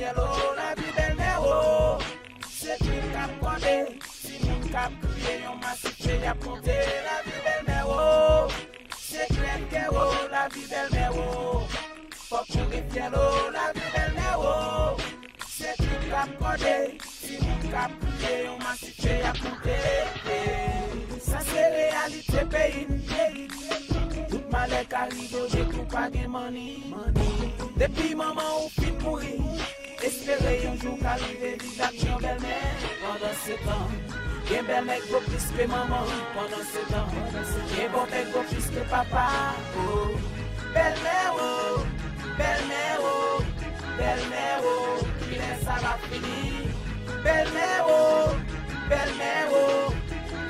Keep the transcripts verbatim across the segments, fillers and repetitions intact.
Fyèl o, lavi bèlmè o. Se krim k ap kòde, timoun k ap kriye, yon masif che y ap monte. Lavi bèlmè o. Se krèv kè o, lavi bèlmè o. Fòk nou gen fyèl o, lavi bèlmè o. Se krim k ap kòde, timoun k ap kriye, yon masif che y ap monte. Sa se reyalite peyi n. Tout malè ka rive w, depi w pa gen manni. Depi manman w fin mouri, espere yon jou ka rive viv ak yon bèlmè. Pandansetan, gen bèlmè k gwo plis ke manman. Pandansetan, gen bòpè k gwo plis ke papa. Oh. Bèlmè o, bèlmè o, bèlmè o, kilè sa va fini? Bèlmè o, bèlmè o,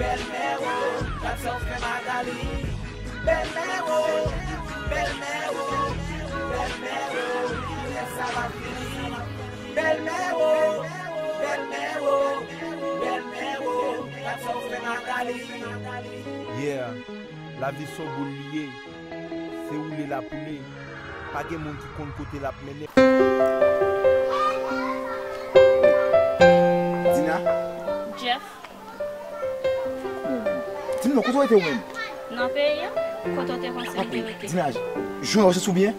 bèlmè o, gad sa w fè Magali. Bèlmè o, bèlmè o, bèlmè o, kilè sa va fini? Bèlmè o, bèlmè o, bèlmè o, gad sa w fè Magali. Yeah, lavi s on boul li ye. Se woule l ap woule. Pa gen moun ki konn kote l ap mennen. Dina? Jeff? Di m non, kote w rete ou menm? Nan peyi a. Kote w te panse m te rete? Dina, jan w ye, w santi w byen?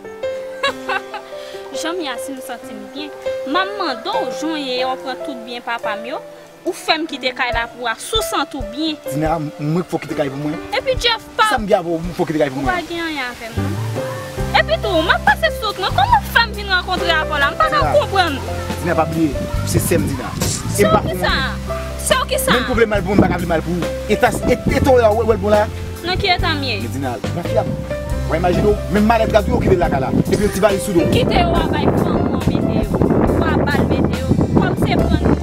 Jan m ye a, si m santi m byen. M ap mande w, jan w ye a, w pran tout byen papa m yo. Ou fè m kite kay la pou w a sou sant ou byen. Dina, m, mwen k fè w kite kay pou mwen? Epi Jeff pa. Sa m gen avè w, m fè w kite kay pou mwen? Ou pa gen anyen avè m, non. Epi tou, m ap pase sou wout mwen. Kòman w fè m vin rankontre avè w la? M pa ka konprann. Dina, pa bliye, ou se sè m, Dina. Sè w kisa? Sè w kisa? Menm kou w vle mal pou mwen, m pa ka vle mal pou ou. Eta, et-, eta w la, w wè, w wè l bon la? Nan ki eta m ye? Men Dina, pa fyab. W a imajine w, menm malèt gad ou, ou kite l lakay la. Epi yon ti valiz sou do. M kite yo a bay fanm ou an mete yo. Ou a ba l mete yo. Kòm se pran li,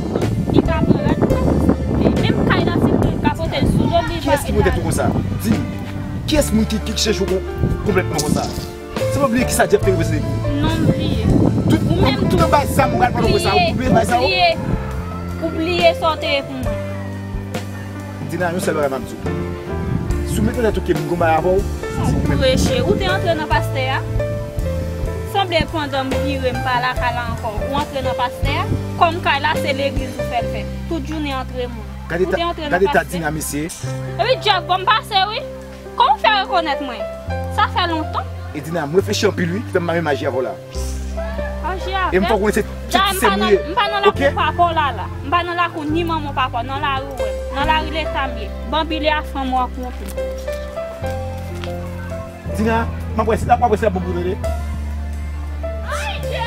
li ka pran rad, li ka fè sa l vle. Menm kay la, si moun ka pote l sou do l, li va. Kiyès ki pote tou konsa? Di m. Kiyès moun ki, ki chèche w kon-, konplètman konsa? Se pa bliye kisa Jeff te reprezante pou ou? Non, m bliye. Tout, tout anba zam ou pral pandan w wè sa, ou bliye bay sa yo? Ou bliye sa w te ye pou mwen. Dina, yon sèl bagay m ap di w. Si w mete nan tèt ou ke m gon bagay avè w, di m menm. Ou preche, ou te antre nan pastè a? Sanble pandan m vire, m pa lakay la ankò, ou antre nan pastè a? Kòm kay la, se legliz ou fè l fè. Tout jounen antre moun. Ou te antre nan pastè? Gade eta Dina, mesye. Epi Jeff, bon, m pase, wi. Kòman w fè rekonèt mwen? Sa fè lontan. E Dina, m reflechi anpil wi, ki fè m pa menm aji avè w la. Aji avè m? E m fè w konnen se ti, ti sè m ou ye. Dayè, m pa nan, m pa nan lakou papa w la la. M pa nan lakou ni manman w papa w, nan lari w wè m. Nan lari leta m ye. Banbile a fanm w rankontre. Dina, m ap wè si, m ap wè si l ap bon pou ou tande. Ay, Dye!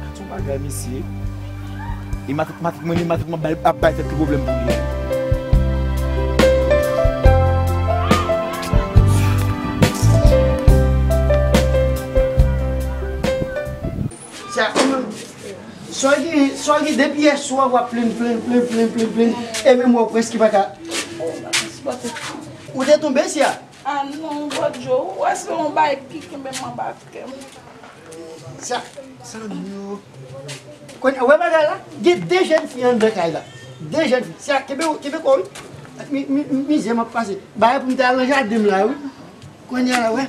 Gad yon bagay, mesye. E matant, matant mwen, ni matant mwen bay, ap bay tèt li pwoblèm pou li. Sa, sa w gen, sa w gen depi yè swa w ap plenn, plenn, plenn, plenn, plenn, plenn. E menm w prèske pa ka. Ou te tonbe, Sia? Ah non, Bòdjo, ou wè se yon bagay ki kenbe m anba kè m. Sa, sa m yo. Kounye a, wè bagay la, gen de jèn fi anndan kay la. De jèn fi. Sa, kenbe, kenbe kò w wi. Mi, mi, mi, mizè m ap pase. Bagay pou m te al nan jaden m la wi. Kounye a la, wè.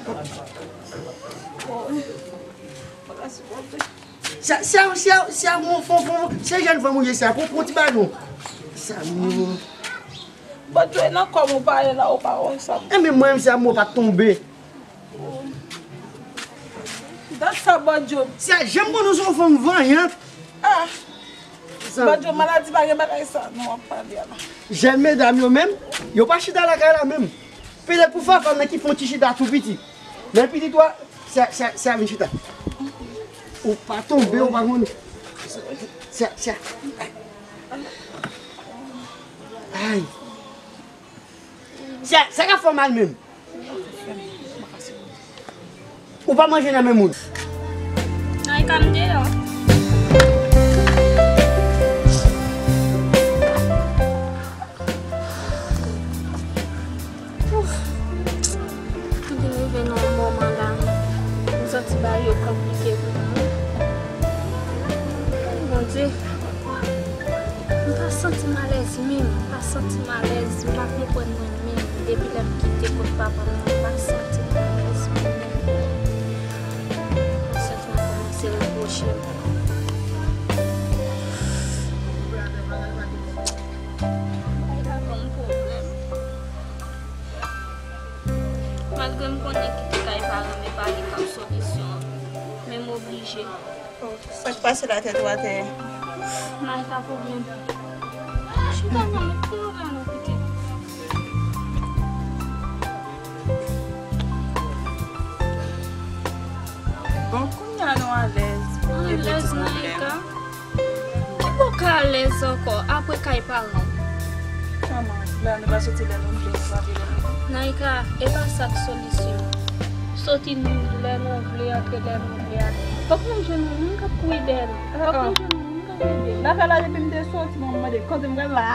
Sa, sa, sa, sa, mon fon, fon, se jèn fanm ou ye sa, pran, pran ti balon. Sa, m yo. Bòdjo, e nan kòm ou pale la, ou pa wè sa. Enben, mwen menm, sa, mwen pa tonbe. Dat sa, Bòdjo. Sa, janm konnen w se yon fanm vanyant. Ah. Bòdjo, maladi pa gen bagay sa, nou ap pale a la. Jèn medam yo menm, yo pa chita lakay la menm. Petèt pou Fafa nan ki fè yon ti chita tou piti. Men pitit ou a, sa, sa, sa vin chita. Ou pa tonbe, ou pa konnen. Sa, sa. Ay. Sa, sa ka fè w mal menm. Ou pa manje nan men moun. Ay, ka m deyò. Ouf. M vin rive nan yon moman la, m santi bagay yo konplike pou mwen. Bondye, m pa santi m alèz menm, m pa santi m alèz, m pa konprann mwen menm. Depi lè m kite kot papa m nan, m pa santi m alèz menm. Santi m kòmanse repwoche m. Sa k pase la tèt ou atè? Naïka, pwoblèm. Chita nan, met kò w la non, pitit. Bon, kounye a nou alèz. Alèz, Naïka. Ki bò ka alèz ankò apre kay paran? Kòman? La nou pa soti lè nou vle, nou pa vle lè nou vle. Naïka, e pa sa k solisyon. Soti nou lè nou vle, antre lè nou vle a. Fòk nou jwenn yon moun k ap kouri dèyè nou. Fòk nou jwenn yon moun k ap ede nou. Lakay la depi m te soti, mwen m mande kote m pral la.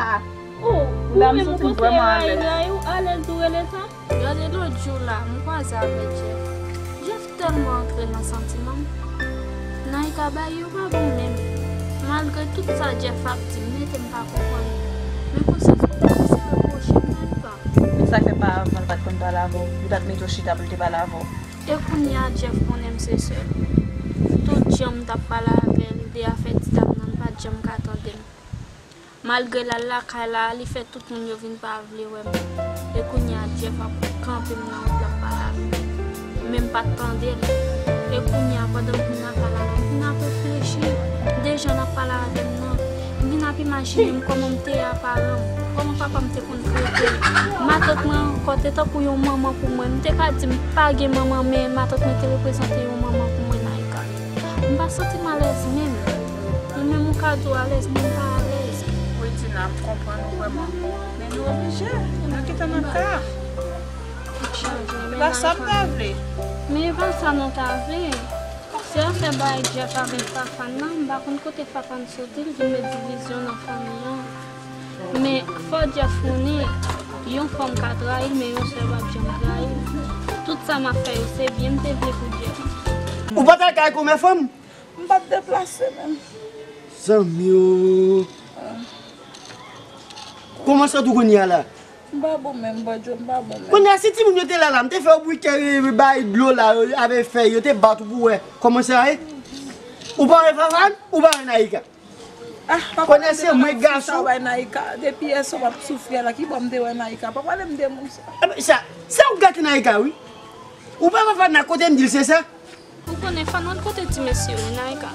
Oh, ou menm ou panse ray ray ou alèz ou rele sa? Gade lòt jou la, m kwaze avèk Jeff. Jeff tèlman antre nan santiman m. Naïka, bagay yo pa bon menm. Malgre tout sa Jeff ap di m, nete m pa konprann. Men konsyans mwen kòmanse repwoche m, Naïka. E sa k fè pa avan l pa t konn pale avè w? Li pa t mete w chita pou l te pale avè w? E kounye a Jeff konnen m se sè l. Tout jan m t ap pale avè l de afè Ti Dam nan, li pa t janm ka tande m. Malgre l al lakay la, li fè tout moun yo vin pa vle wè m. E kounye a Jeff ap kanpe m nan wout l ap pale avè m. Men m pa t tande l. E kounye a pandan m vin lakay la, m vin ap reflechi de jan l ap pale avè m nan. M vin ap imajine m kòman m te ye a paran m, kòman papa m te konn trete m. Matant mwen ankò te tankou yon manman pou mwen. M te ka di m pa gen manman, men matant mwen te reprezante yon manman pou mwen, Naïka. M pa santi m alèz menm. Ou menm ou ka di w alèz, men m pa alèz. Wi, Dina, m konprann ou vrèman. Men nou oblije. Nou kite nan ka. E pa sa m ta vle. Men e pa sa nou ta vle. Se afè bay Jeff avèk Fafan nan, m pa konn kote Fafan soti, l vin met divizyon nan fanmi an. Men fò Jeff konnen, yon fanm ka trayi l, men yon sè p ap janm trayi l. Tout sa m ap fè yo, se byen m te vle pou Jeff. Ou pa t al kay kòmè fanm? M pa t deplase menm. Zanmi o. Kòman sa tou kounye a la? M pa bon menm, Bòdyo, m pa bon menm. Kounye a, si timoun yo te la la, m te fè w bouke, e, bay dlo la, e, avèk fèy, yo te bat ou pou wè kòman sa ye. Ou pa wè Fafan, ou pa wè Naïka. Ah, papa, kounye a se mwen gason. Sa bay Naïka. Depi yè swa m ap soufri a la, ki bò m te wè Naïka? Papa, lè m te moun sa. Sa, sa ou gate Naïka, wi. Ou pa Fafan nan kote m di l se sa. Ou konnen Fafan kote ti mesye yo, Naïka.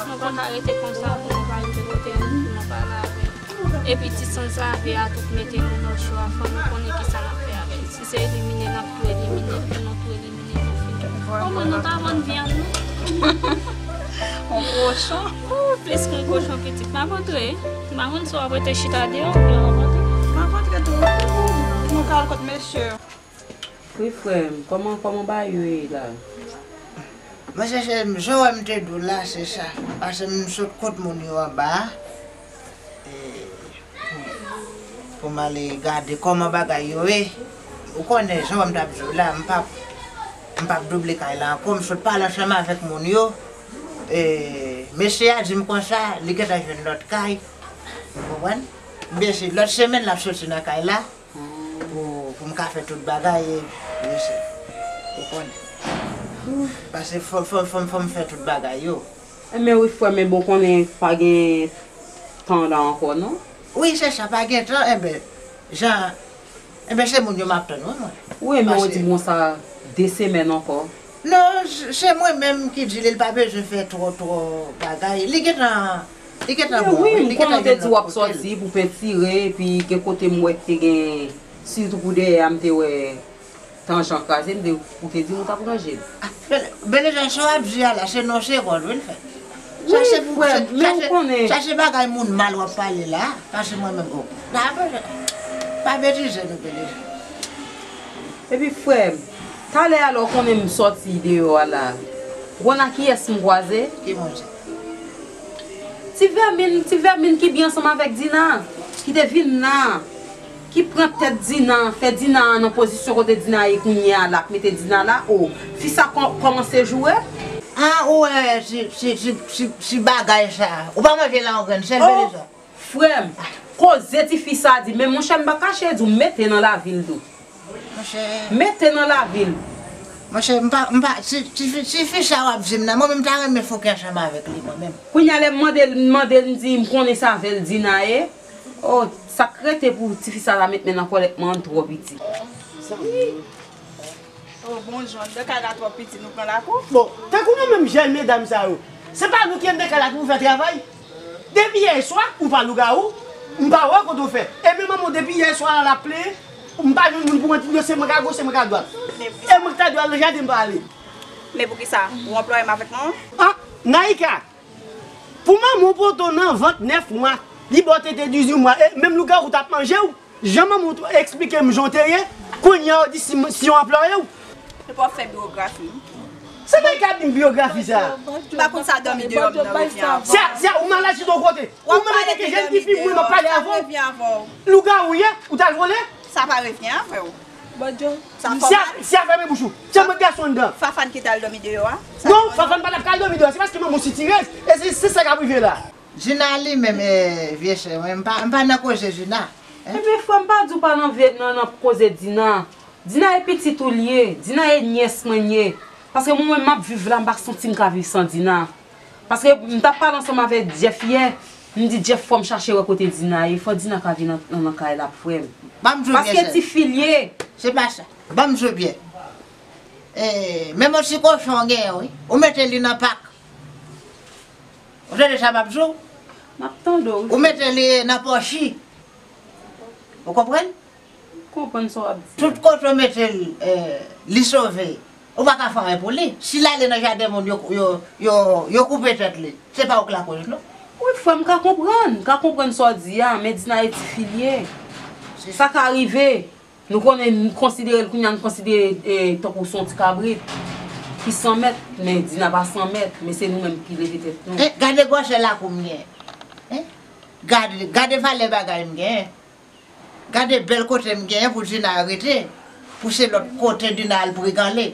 Nou pa ka rete konsa pou nou pa rive kote nou, pou nou pale avè l. Epi ti sanzave a tout mete nou nan cho a, fò nou konnen kisa n ap fè avè l. Si se elimine n ap tou elimine, pou nou tou elimine nou fini. Omwen nou ta vann vyann nou. On kochon. Ou plis ke yon kochon pitit. M ap antre. M pa konn si w ap rete chita deyò oubyen w ap antre. M ap antre tou. Nou ka al kot mesye yo. Wi, frè m, kòman, kòman bagay yo ye la? Monchè, se jan w wè m te di w la, se sa. Paske m sot kot moun yo anba a, e, pou, pou m ale gade kòman bagay yo ye. Ou konnen, jan w wè m t ap di w la, m p ap, m p ap double kay la ankò. M sot pale ansanm avèk moun yo. E, mesye a di m konsa, li gentan jwenn lòt kay. Ou konprann? Byen si lòt semèn l ap soti nan kay la. Pou, pou m ka fè tout bagay, e, mesye, ou konnen. Paske fò, fò, fò, fò m fè tout bagay yo. Enben wi, frè m, enben w konnen pa gen tan la ankò, non? Wi, se sa, pa gen tan, enben, jan, enben, se moun yo m ap tann, wi, mwen. Wi, men w di m konsa, de semèn ankò. Non, se, se mwen menm ki di li, li pa bezwen fè twò, twò bagay. Li gentan, li gentan bon, wi, li gentan gen lòt kote l. Ou te di w ap sòti pou pentire, epi gen kote m wè ki te gen, sitou pou dèyè a, m te wè tan jan kraze, m te, ou te di m ou t ap ranje l. Ah, Bele, Belejan, sa w ap di a la, se nan yon segonn, wi, l fèt. Wi, frè m, men ou konnen. Sa se bagay moun mal w ap pale la, pa se mwen menm, o. Pa, pa betize nou, Belejan. Epi frè m, talè a lè w konnen m sòti deyò a la, ou konn ak kiyès m kwaze? Ki moun sa? Ti vèmin, ti vèmin ki byen ansanm avèk Dina, ki te vin la, ki pran tèt Dina, fè Dina nan pozisyon kote Dina ye kounye a la, k mete Dina la, o, fi sa kò-, kòmanse joure. Ah, ou wè, ti, ti, ti, ti, ti bagay sa. Ou pa manje la yon grenn sèl, Belejan. Frè m, koze tifi sa di, men monchè m pa kache di w, mete nan lavi l tou. Monchè. Mete nan lavi l. Monchè, m pa, m pa, ti, tifi, tifi sa w ap di m nan, mwen menm m ta renmen foke ansanm avèk li, mwen menm. Kounye a lè m mande l, m mande l, m di, m konnen se avè l Dina ye. O, sa k rete pou tifi sa ta met men nan kòlèt mwen an twò piti. Zanmi. Oh, bon, John, de kay la twò piti, nou pran lakou. Bon, tankou nou menm jèn medam sa yo, se pa nou ki anndan kay la pou fè travay. Depi yè swa, ou pa lougawou, m pa wè kote w fè. E menm manman w depi yè swa la l ap plenyen, m pa jwenn moun pou mwen di yo se mwen k agòch, se mwen k adwat. E mwen ki ta dwe al nan jaden, m pa ale. Men poukisa? Ou anplwaye m avèk mwen? Ah, Naïka! Pou manman w pote w nan vant nèf mwa, li ba w tete dizuit mwa, e menm lougawou t ap manje w. Jan manman w eksplike m jan w te ye, kounye a w di si, si yon anplwaye w. Epi w ap fè biyografi. Se bagay k ap di m biyografi sa a. M pa konn sa dòmi deyò m nan revyen avè w. Se a, se a, ou malad chita yon kote. Ou menm antanke jèn tifi, mwen m ap pale avè w. Lougawou w ye, ou t al vole? Sa pa revyen avè w. Sa fò mal. Si a fèmen bouch ou. Se mwen gason anndan. Fafan ki t al dòmi deyò a? Non, Fafan pa t ap ka al dòmi deyò. Se paske manman w sitirèz. E se, se sa k ap rive la. Dina li menm, e, vye chè, mwen, m pa, m pa nan koze Dina. Ebyen, frè m pa di w pa nan vye, nan, nan koze Dina. Dina e pitit ou l ye. Dina e nyès mwen l ye. Paske mwen menm m ap viv la, m pa santi m ka viv san Dina. Paske m t ap pale ansanm avèk Jeff yè, m di Jeff fò m chache wè kote Dina ye, fò Dina ka vin nan, nan, nan kay la pou frè m. Ban m di w byen. Paske tifi l ye. Se pa sa. Ban m di w byen. E, menm yon ti kochon w genyen, wi. Ou mete li nan pak. Ou tande sa m ap di w? M ap tande w, wi. Ou mete li nan pòchi. Ou konprann? M konprann sa w ap di a. Tout kote w mete l, eh, li sove. Ou pa ka fè anyen pou li. Si l ale nan jaden moun, yo, yo, yo, yo koupe tèt li. Se pa ou k lakoz, non. Wi, frè m, m ka konprann. M ka konprann sa w di a, men Dina e tifi l ye. Sa ka rive. Nou konnen, nou konsidere l kounye a, nou konsidere, eh, tankou se yon ti kabrit ki san mèt, men Dina pa san mèt, men se nou menm ki leve tèt nou. Eh, gade gwosè lakou m gen. Eh? Gade, gade valè bagay m gen. Gade bèl kote m genyen pou Dina rete, pou se lòt kote Dina al pregale.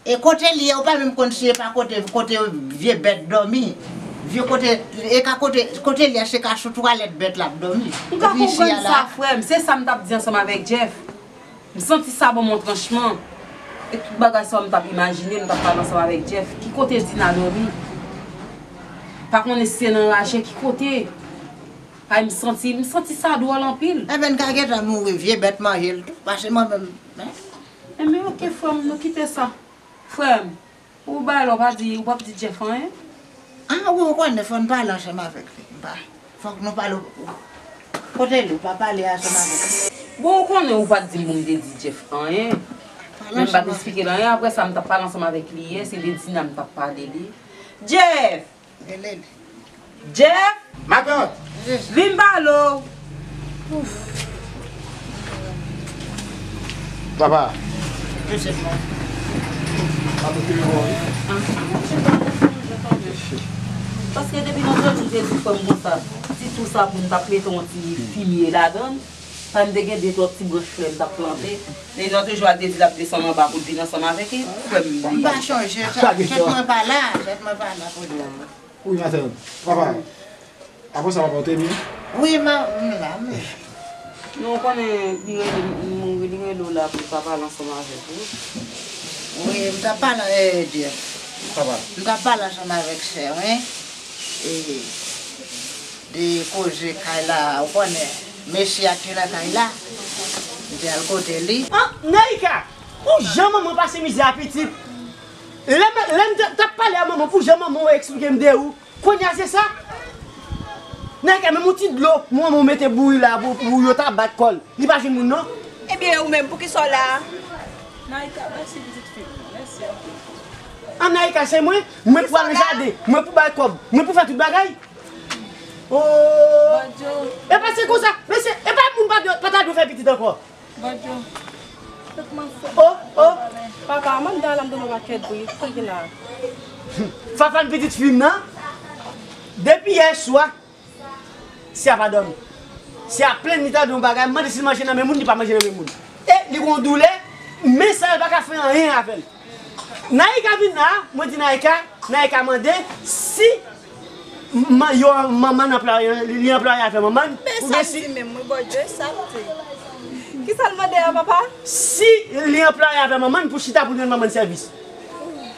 E kote li ye, ou pa menm konn si e pa kote, kote vye bèt dòmi. Vye kote, e ka kote, kote li a, se ka sou twalèt bèt l ap dòmi. M ka konprann sa, frè m. Se sa m t ap di ansanm avèk Jeff. M santi sa ban m yon tranchman. E tout bagay sa yo m t ap imajine, m t ap pale ansanm avèk Jeff. Ki kote Dina dòmi? Pa konnen si se nan raje, ki kote? Ay, m santi, m santi sa dwòl anpil. Enben, n ka gentan mouri, vye bèt manje l tou, pase mwen menm, men. Enben, oke, frè m, nou kite sa. Frè m, ou bay lè w pa di, ou p ap di Jeff anyen? Ah, wi, ou konnen, fò n pale ansanm avèk li. M pa, fòk nou pale. Kote li, ou pa pale ansanm avèk li? Bon, ou konnen ou pa t di m pou m te di Jeff anyen. Men m pa t eksplike l anyen. Apre sa, m t ap pale ansanm avèk li yè, se de Dina m t ap pale li. Jeff! Rele li. Jeff! Matant! Vin pale w. Papa. Paske depi nan zòn, m te di frè m konsa, ti tou sa pou m t ap mete yon ti fimye ladan l. Sa m te gen de twòp ti branch flè m t ap plante. Men nan toujou al te di l ap desann anba pou l vin ansanm avèk li, frè m li ye. M pa chonje, tèt mwen pa la, tèt mwen pa la pou li. Wi, matant. Papa, apre sa, papa, ou te byen? Wi, m la, m la. Non, ou konnen, li rele, li rele w la pou l ka pale ansanm avèk ou. Wi, m t ap pale, eh, Jeff. Papa. M t ap pale ansanm avèk sè w, wi. E, de koze kay la, ou konnen, mesye a ki nan kay la, m te al kote li. Ah, Naïka! Pou jan manman pase mizè a pitit. Lè m, lè m t, t ap pale a manman, pou jan manman w eksplike m de ou. Kounye a se sa? Naïka, menm yon ti dlo, manman w mete bouyi la pou, pou yo ta bat kò l. Li pa jwenn moun, non. Ebyen, ou menm, poukisa w la a? Naïka, mèsi pitit fi m. Mèsi anpil. An Naïka, se mwen, mwen pou al nan jaden, mwen pou bay kòb, mwen pou fè tout bagay. Oh. Epa se konsa, mesye, epa moun pa dwe, pa ta dwe fè pitit ankò. Oh, oh. Papa, manman la m tande yon pakèt bri, sa ki la? Fafan pitit fi m nan, depi yè swa, si a pa dòmi. Si a plenn li tande yon bagay, m mande si l manje nan men moun, li pa manje nan men moun. E li gon doulè, men sa yo pa ka fè anyen avè l. Naïka vin la, mwen di Naïka, Naïka mande si man, yo, manman anplwaye, li anplwaye avè manman l. Men sa m di menm, mwen bò Dye sa m di. Kisa l mande a, papa? Si li anplwaye avè manman l pou chita pou l rann manman l sèvis.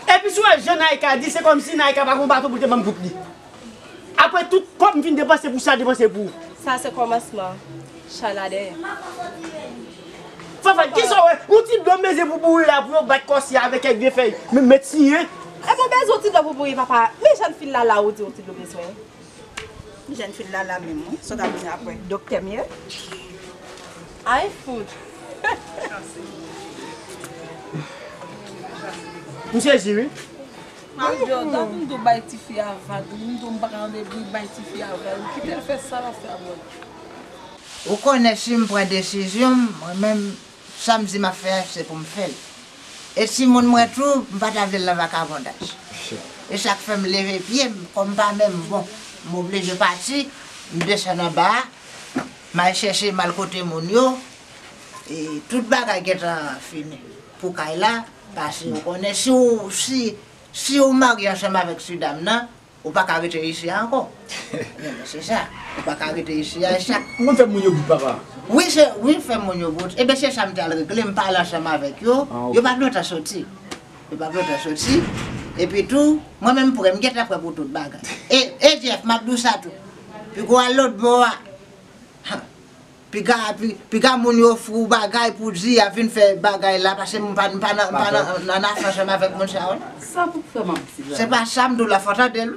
Epi si w wè jan Naïka di, se kòmsi Naïka pa gon baton pou l te ban m tout li. Apre tout kòb m fin depanse pou sa, depanse pou ou. Sa se kòmansman chay la dèyè. Papa, kisa w wè? Yon ti dlo m bezwen pou boure la, pou yo bat kòsi avèk kèk vye fèy. Men, men tiyen. E bon, bezwen yon ti dlo pou boure, papa. Men jèn fi lala ou di yon ti dlo bezwen. Jèn fi lala menm, wi. Sa w t ap di apre? Doktè m ye. Ay, fout. M sezi, wi. Ay, Jordan, pou m tou bay tifi a vag, m tou m pa ka tande bri bay tifi a vag. Kite l fè sa l ap fè a mwen. Ou konnen si m pran desizyon m, mwen menm, sa m di m ap fè a, se pou m fè l. E timoun mwen tou, m pa ta vle l nan vakabondaj. E sa k fè m leve pye m, kòm m pa menm bon, m oblije pati, m desann anba a, m al chèche, m al kote moun yo, e tout bagay gentan fini pou kay la, paske ou konnen si w, si, si w marye ansanm avèk ti dam nan, ou pa ka rete isi a ankò. Ebyen, se sa. Ou pa ka rete isi a, e sa. Ou konn fè moun yo bout, papa? Wi, se, wi, fè moun yo bout. Ebyen, se sa m te al regle, m pale ansanm avèk yo. Ah, ok. Yo pa t lontan soti. Yo pa t lontan soti. Epi tou, mwen menm prè, m gentan prè pou tout bagay. E, e Jeff, m ap di w sa tou. Piga w al lòt bò a. Piga, pi, piga moun yo ofri w bagay pou di y ap vin fè bagay la, paske m pa, m pa nan, m pa nan, nan afè ansanm avèk moun sa yo. Sa pou frè m ap di la. Se pa sa m di w la, fò w tande l.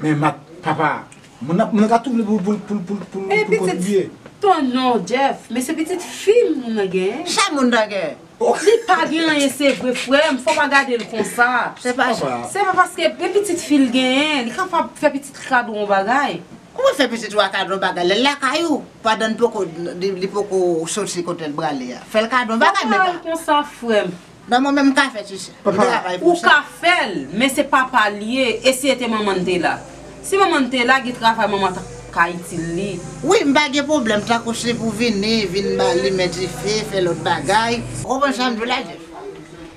Men mat, papa, moun nan, moun nan ka tou vle pou, pou, pou, pou, pou, pou kontribye. Tonton Jeff, men se pitit fi m moun nan genyen. Sa moun nan genyen? Li pa gen anyen, se vre, frè m, fò w pa gade l konsa. Se pa sa. Se pa paske e pitit fi l genyen, li kapab fè pitit kado yon bagay. Kòman fè pitit ou a kado bagay? Lè l lakay ou, pandan l poko, li, li poko soti kote l prale a. Fè l kado bagay, men pa. Konsa, frè m. Non, mwen menm m ka fè ti sè. M travay pou sa. Ou ka fè l, men se papa l ye, e si e te manman l te la? Si manman l te la, gen travay manman t ap ka itil li. Wi, m pa gen pwoblèm, tankou se pou vini, vin ba, limen dife, fè lòt bagay. Ou konprann sa m di w la, Jeff?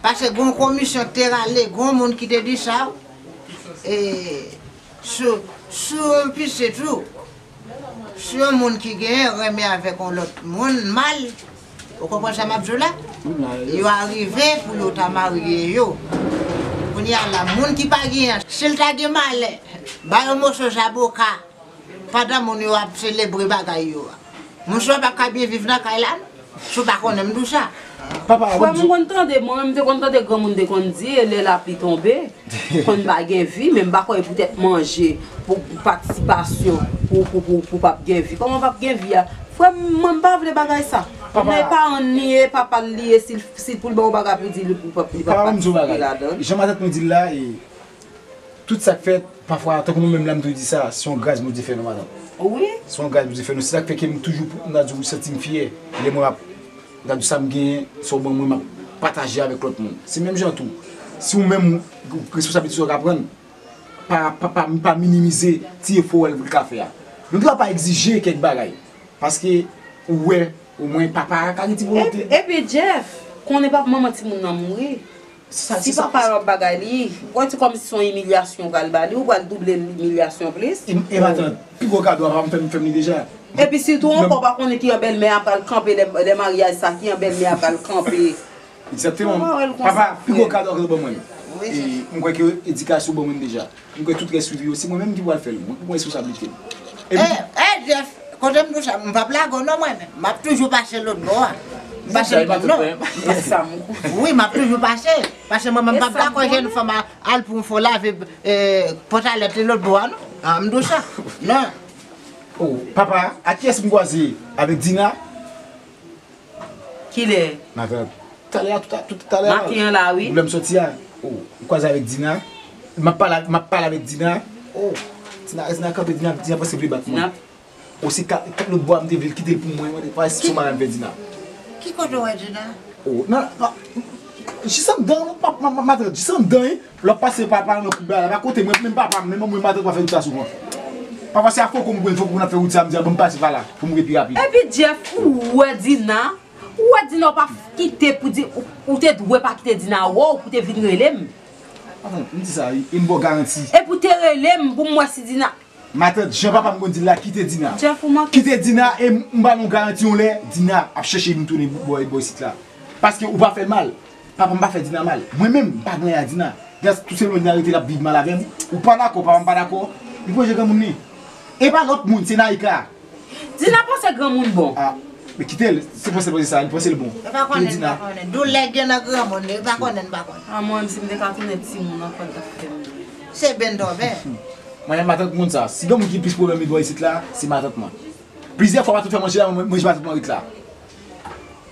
Paske gon komisyon k te rale, gon moun ki te di sa, e, Sou, sou yon pitit ou, sou yon moun ki genyen renmen avèk yon lòt moun mal, ou konprann sa m ap di w la? Yo arive pou yo ta marye yo. Kounye a la, moun ki pa genyen, si l ta gen malè, ba yo moso zaboka, pandan moun yo ap selebre bagay yo a. Moun sa yo p ap ka byen viv nan kay la, non? Si w pa konnen m di w sa. Papa, frè m, m konn tande, mwen menm m te konn tande granmoun te konn di, lè lapli tonbe, konn pa gen vi, men m pa kwè poutèt manje, pou patisipasyon, pou, pou, pou, pou p ap gen vi. Kòman p ap gen vi a? Frè m, mwen m pa vle bagay sa. Papa. Men paran l li ye, papa l li ye, si l, si pou l ba w bagay pou di li, pou p ap, li p ap patisipe ladan l. Jan matant mwen di l la, e, tout sa k fèt, pafwa, tankou mwen menm la, m toujou di sa, se yon gras Bondye fè nou, matant. Wi. Se yon gras Bondye fè nou. Se sa k fè ke m toujou, m ta di w, m santi m fyè lè mwen ap, m ta di w, sa m genyen, sa w ban mwen, m ap pataje avèk lòt moun. Se menm jan tou. Si w menm, ou, responsablite sa w ka pran, pa, pa, pa, pa minimize ti efò w wè l ka fè a. Nou dwa pa egzije kèk bagay. Paske ou wè, omwen papa a ka gen ti volonte. Epi, epi Jeff, konnen papa manman timoun nan mouri. Si papa a ap bagay li, ou kwè se kòmsi se yon imilyasyon ou pral ba li, ou pral double imilyasyon plis? E, e matant, pi gwo kado a papa m fè m, fè m li deja. Epi sitou ankò, ou pa konnen ki jan bèlmè a pral kanpe lè, lè maryaj sa, ki jan bèlmè a pral kanpe. Egzakteman. Papa, pi gwo kado a ou ban mwen. E m kwè ke edikasyon ou ban mwen deja. M kwè tout rès swivi yo, se mwen menm ki pral fè l. Mwen ki pran responsablite l. E, e, Jeff, kote m di w sa, m p ap lage w non mwen menm. M ap toujou pase lòt bò a. M pase l non. Wi, m ap toujou pase. Paske mwen menm m p ap dakò jèn fanm a al pou yon fo lave, e, pantalèt li lòt bò a non. A, m di w sa. Non. Oh, papa, a kiyès m kwaze? Avèk Dina? Kilè? Matant. Talè a, tout a, tout talè a. Maten an la, wi. Lè m soti a. Oh, m kwaze avèk Dina. M ap pale, m ap pale avèk Dina. Oh, Dina, Dina kanpe, Dina, Dina panse vle bat mwen. Dina. Oh, se ka, lòt bò a m te vle l kite l pou mwen, mwen te pa si son bagay m fè Dina. Ki kote w wè Dina? Oh, nan, nan, jis anndan, ma, ma, ma, matant, jis anndan, wi. Lè w ap pase pa, pa nan kout bagay la, pa kote mwen, menm papa m, menm mwen matant pa fè wout sa souvan. Papa se a Foko m konn, Foko konn ap fè wout sa, m di a ban m pase pa la, pou m rive pi rapid. Epi Jeff, ou wè Dina, ou wè Dina ou pa kite pou di, ou, ou te dwe pa kite Dina wè w, pou te vin rele m. Matant, m di sa wi, e m ba w garanti. Epi w te rele m pou m wè si Dina. Matant, jan papa m konn di l la, kite Dina. Jeff, ou manke. Kite Dina, e m, m ba nou garanti yon lè, Dina ap chèche vin tounen bò, bò isit la. Paske ou pa fè l mal. Papa m pa fè Dina mal. Mwen menm, m pa gen anyen a Dina. Gras tout se lwen Dina rete l ap viv mal avè m. Ou pa dakò, papa m pa dakò. Li pran je granmoun li. E pa lòt moun, se Naïka. Dina panse granmoun bon. Ah. Kite l, se panse l panse sa, li panse l bon. Yo pa konnen, yo pa konnen. Doulè gen nan granmoun, yo pa konnen, pa konnen. A mwen, si m te ka tounen timoun ankò, l t ap fè m byen. Se bendòbè. Mwen, matant moun sa. Si gen moun ki plis pwoblèm li bò isit la, se matant mwen. Plizyè fwa matant fè manje la, manje matant mwen ret la.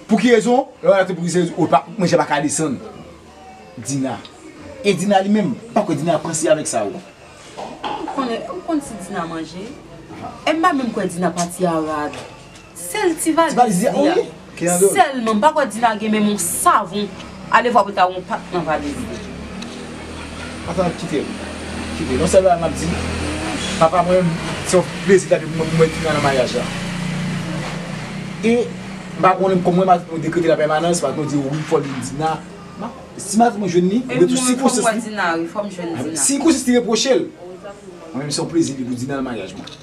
Pou ki rezon? Lè w matant pou ki rezon, manje pa ka desann. Dina. E Dina li menm, m pa kwè Dina panse avèk sa yo. Ou konnen, ou konn si Dina manje? E m pa menm kwè Dina pati a rad. Sèl ti valiz li a. Sèlman, m pa kwè Dina gen menm yon savon. Ale vwa pou ta yon pat nan valiz li. Ata kite l. Kite l. Yon sèl bagay m ap di, papa mwen, se yon plezi l ap pou mwen pou mwen Dina nan maryaj la. E m pa konnen kòman matant mwen dekrete lapèmanans, matant mwen di wi fò l vin Dina. Si matant mwen jwenn li, ou gen tout sikonstans li. Sikonstans li repwoche l. Mwen menm se yon plezi li pou Dina nan maryaj mwen.